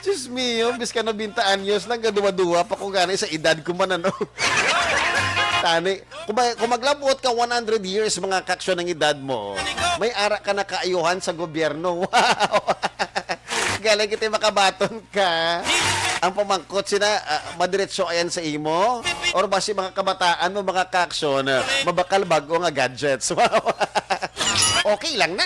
Diyos mio, bis ka nobenta anyos lang, gaduwa-duwa pa ko gani sa edad ko man, ano. Tani, kung, ma- kung maglabot ka one hundred years, mga kaaksyon, ang edad mo, may ara ka na kaayuhan sa gobyerno. Wow! Galing kita makabaton ka. Ang pamangkot sina, ah, madiretso ayan sa imo? Or basi mga kabataan mo, mga kaaksyon, ah, mabakal bag-o nga gadgets? Wow. Okay lang na.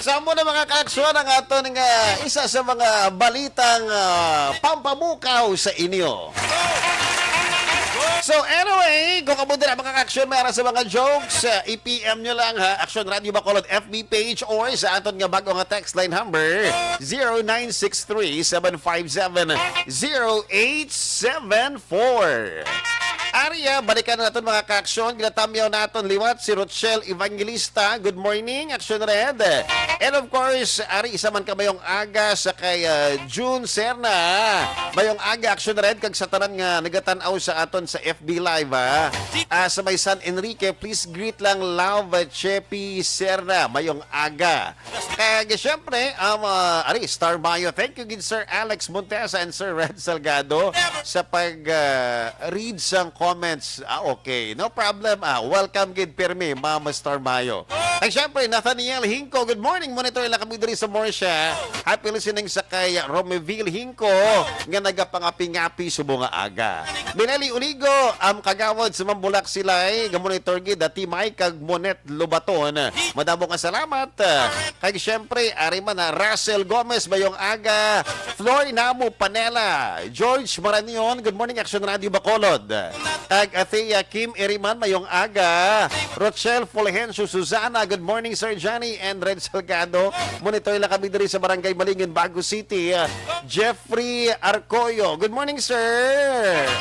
Sa amo na, mga kaaksyon, ang aton nga isa sa mga balitang, ah, pampamukaw sa inyo. So anyway, kung kamo dira, mga kaaksyon, may ara sa mga jokes, ah, i-P M nyo lang, ha, Action Radio Bacolod F B page or sa aton nga bag-o nga text line number, zero nine six three, seven five seven, zero eight seven four. Ari, ah, balikan na naton, mga kaaksyon. Ginatamyaw naton liwat si Rochelle Evangelista. Good morning, Action Red. And of course, ari, isa man ka mayong aga sa kay, ah, June Serna. Mayong aga, Action Red, kag sa tanan nga nagatan-aw sa aton sa F B Live, ah. Ah, sa may San Enrique, please greet lang, love, ah, Chepi Serna. Mayong aga. Kag, siyempre, ang, ah, ari, Star Mayo. Thank you gid, Sir Alex Montesa and Sir Red Salgado, sa pag, ah, read sang comments. Ah, okay. No problem. Ah, welcome gid, pirmi, Mama Star Mayo. Kag, siyempre, Nathaniel Hinco. Good morning. Monitor lang kami diri sa Murcia. Happy listening sa kay Romeville Hinco nga nagapangapi-ngapi subong nga aga. Minelli Unigo, ang kagawad sa Mambulak Silay, nga monitor gid, Dati May kag Monet Lobaton. Madamo nga salamat. Kag siyempre, ari man na, Russell Gomez, mayong aga. Floy Namo Panela, George Maranion, good morning, Action Radio Bacolod. Kag Athea Kim Iriman, mayong aga. Rochelle Fulgencio Susana, good morning, Sir Johnny and Red Salgado. Monitor lang kami diri sa Barangay Malingen, Bago City. Jeffrey Arcoyo, good morning, sir.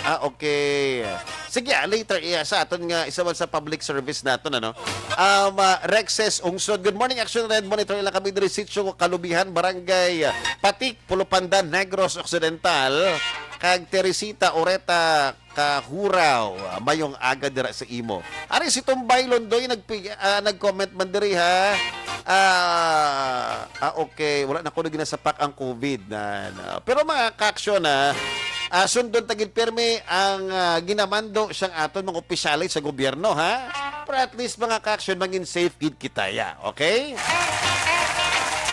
Ah, okay. Sige, ah, later, iya, sa aton nga, isa man sa public service naton, ano? Um, ah, Rexes Ungsod. Good morning, Action Red. Monitor lang kami diri, Sitio Kalubihan, Barangay, ah, Patik, Pulupandan, Negros Occidental. Kag Teresita Oreta Kahuraw, ah, mayong aga dira sa imo. Ari si Tumbay Londoy nagpi-, ah, nag-comment man diri, ha. Ah, ah, okay, wala na kuno ginasapak ang covid na, na. Pero mga ka-aksyon, ah, ah, sundon ta gid pirmi ang, ah, ginamando sang aton mga opisyales sa gobyerno, ha. Pero at least, mga ka-aksyon, mangin safe gid kita, ya, okay?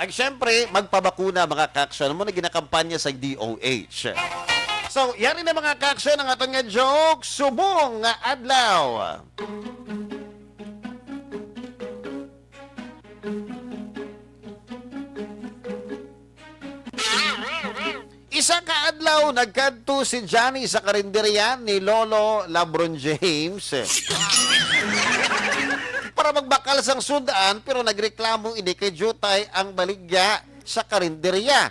Ag syempre, magpabakuna, mga ka-aksyon, mo na ginakampanya sa D O H. So, yari na, mga ka-aksyon, ang aton nga joke, subong nga adlaw. Isa ka adlaw, nagkadto si Johnny sa karinderya ni Lolo Labron James para magbakal sang sud-an, pero nagreklamo ini kay diutay ang baligya sa karinderya.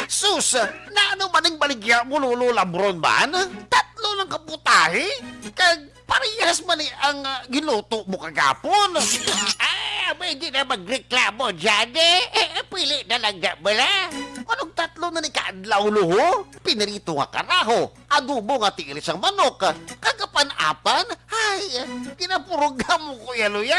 Sus, naano man ning baligya mo, Lolo Labron man? Tatlo lang ka putahe? Kag parehas man ni ang, ah, giluto mo kagapon. Ah, pwede na magreklamo, Johnny. Eh, pili na lang na bala. Anong tatlo na ni kaadlaw, Luho? Pinirito nga karaho, adobo nga tiil sang manok, kag apan-apan, ay, ginapurugam mo, Kuya Luya.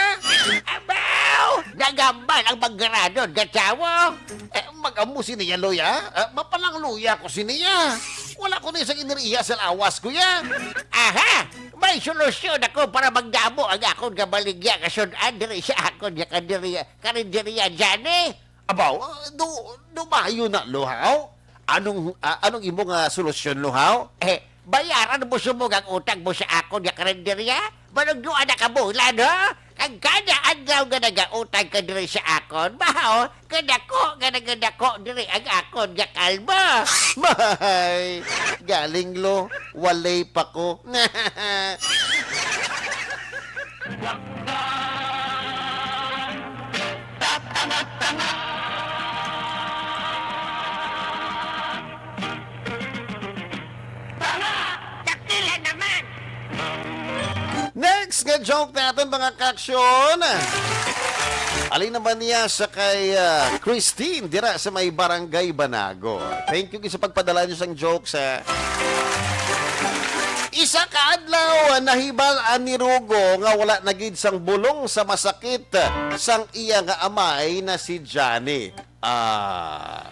Abaw! Nagambal ang maggaradon nga tawo. Eh, mag-amo sini ya, Luya. Eh, mapalang luya ko sini ya. Wala ko ni sa iniriya sa lawas, Kuya. Aha! May solusyon ako para magdamo ang akon nga baligya nga sud-an diri sa akon nga kadiri-, karinderya, Johnny. Abaw, ah, du-, dumayo na, Luhaw. Anong, ah, anong imo nga solusyon, Luhaw? Eh, bayaran mo subong ang utang mo sa akon nga karinderya? Manugdoan na ka, bulan, ha? Kag kada adlaw nga nagautang ka diri sa akon, baho, kadako nga nagadako diri ang akon nga kalbo. Mahay, galing, Lo, walay pa ko. Tanga! Dakila naman! Next nga joke naton, mga ka-aksyon. Alin naman niya sa kay, ah, Christine dira sa may Barangay Banago. Thank you sa pagpadala niyo sang jokes, ah. Isa ka adlaw, nahibal-an ni Rugo nga wala na gid sang bulong sa masakit sang iya nga amay na si Johnny. Ah.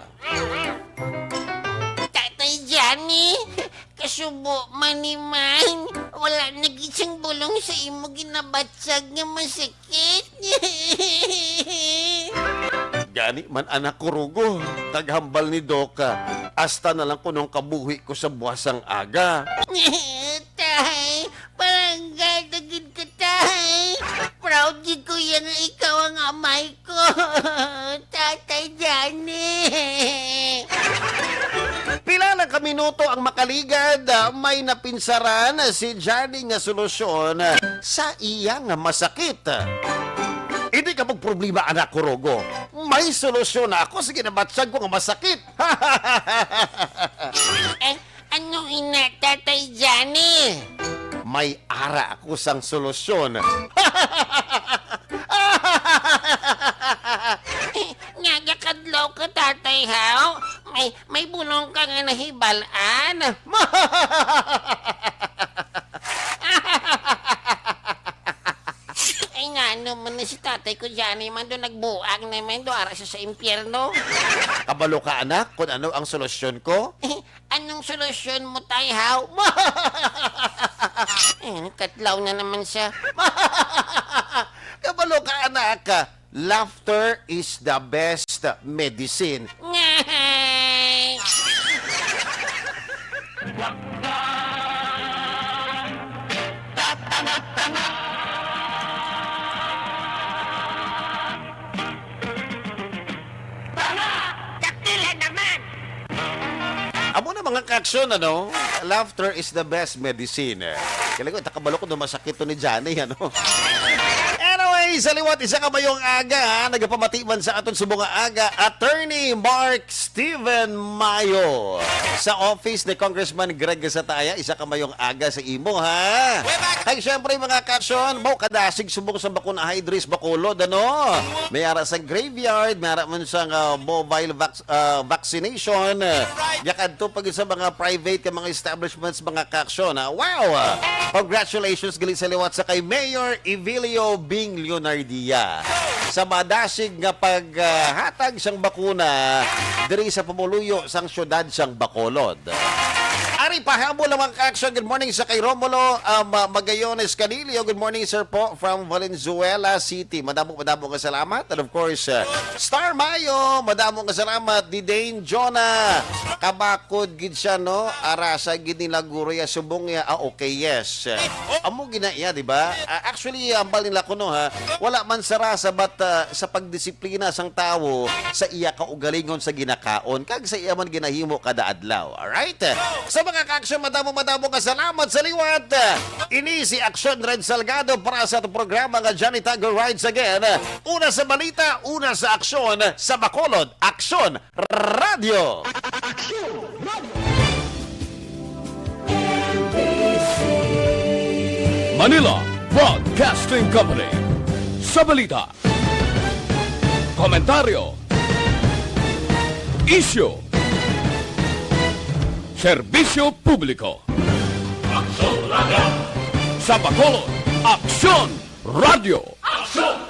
Tatay Johnny, kasubo man ni man, wala na gid sing bulong sa imo ginabatsag nga masakit. Gani man, anak ko, Rugo, kag hambal ni Doc, ah, hasta na lang kunong kabuhi ko sa buwas sang aga. Tay, palangga na gid ka, tay. Proud gid ko iya nga ikaw ang amay ko, Tatay Johnny. Pila lang ka minuto ang makaligad, ah, may napinsaran si Johnny nga solusyon sa iya nga masakit. Hindi ka magproblema, anak ko, Rugo. May solusyon na ako sa ginabatsag ko nga masakit. Eh, ano ina, Tatay Johnny? May ara ako sang solusyon. Eh, nga gakadlaw ka, Tatay, haw? May, may bulong ka nga nahibal-an. Ay, nga, ano man ni si tatay ko, Johnny, man do nagbuang naman do, ara siya sa impyerno. Kabalo ka, anak, kung ano ang solusyon ko? Anong solusyon mo, tay, haw? Eh, katlaw na naman siya. Kabalo ka, anak. Laughter is the best medicine. Ngay! Tanga! Dakila naman! Amo na, mga ka-aksyon, ano? Laughter is the best medicine. Kaya ko, takabalo ko na masakit to ni Johnny, ano? Anyway, Sa liwat, isa ka mayong aga, ha? Nagapamati man sa aton subong nga aga, Attorney Mark Steven Mayo. Sa office ni Congressman Greg Gatzatea, isa ka mayong aga sa imo, ha? Kag syempre, mga kaaksyon, mo kadasig subong sa bakuna hydris Bacolod, ano? May ara sa graveyard, may ara man sa, ah, mobile vac-, ah, vaccination. Yakadto pa gid sa mga private ka mga establishments, mga kaaksyon, ha? Wow! Congratulations gali sa liwat sa kay Mayor Evelio Bing Leonardia sa madasig nga paghatag sang bakuna diri sa pumuluyo sang siyudad sang Bacolod. Ari, pahabol ang mga kaaksyon. Good morning sa kay Romulo, um, Magayones Canilio. Good morning, sir, po, from Valenzuela City. Madamo, madamo nga salamat. And of course, uh, Star Mayo, madamo nga salamat. Di Dane Jonah, kabakod gid siya, no? Arasa gid nila guro ya subong ya. Ah, okay, yes. Amo gina iya, di ba? Ah, actually, ambal nila kuno, ha. Wala man sa rasa, but, ah, sa pagdisiplina sang tawo sa iya kaugalingon sa ginakaon kag sa iya man ginahimo kada adlaw. Alright? Sa mga kaaksyon, madamo, madamo nga salamat sa liwat. Ini si Aksyon Red Salgado para sa atong programa nga Johnny Tago Rides Again. Una sa balita, una sa aksyon, sa Bacolod, Aksyon Radio. Manila Broadcasting Company. Sa balita, komentaryo, isyu, serbisyo publiko. Aksyon Radio. Sa Bacolod, Aksyon Radio. Aksyon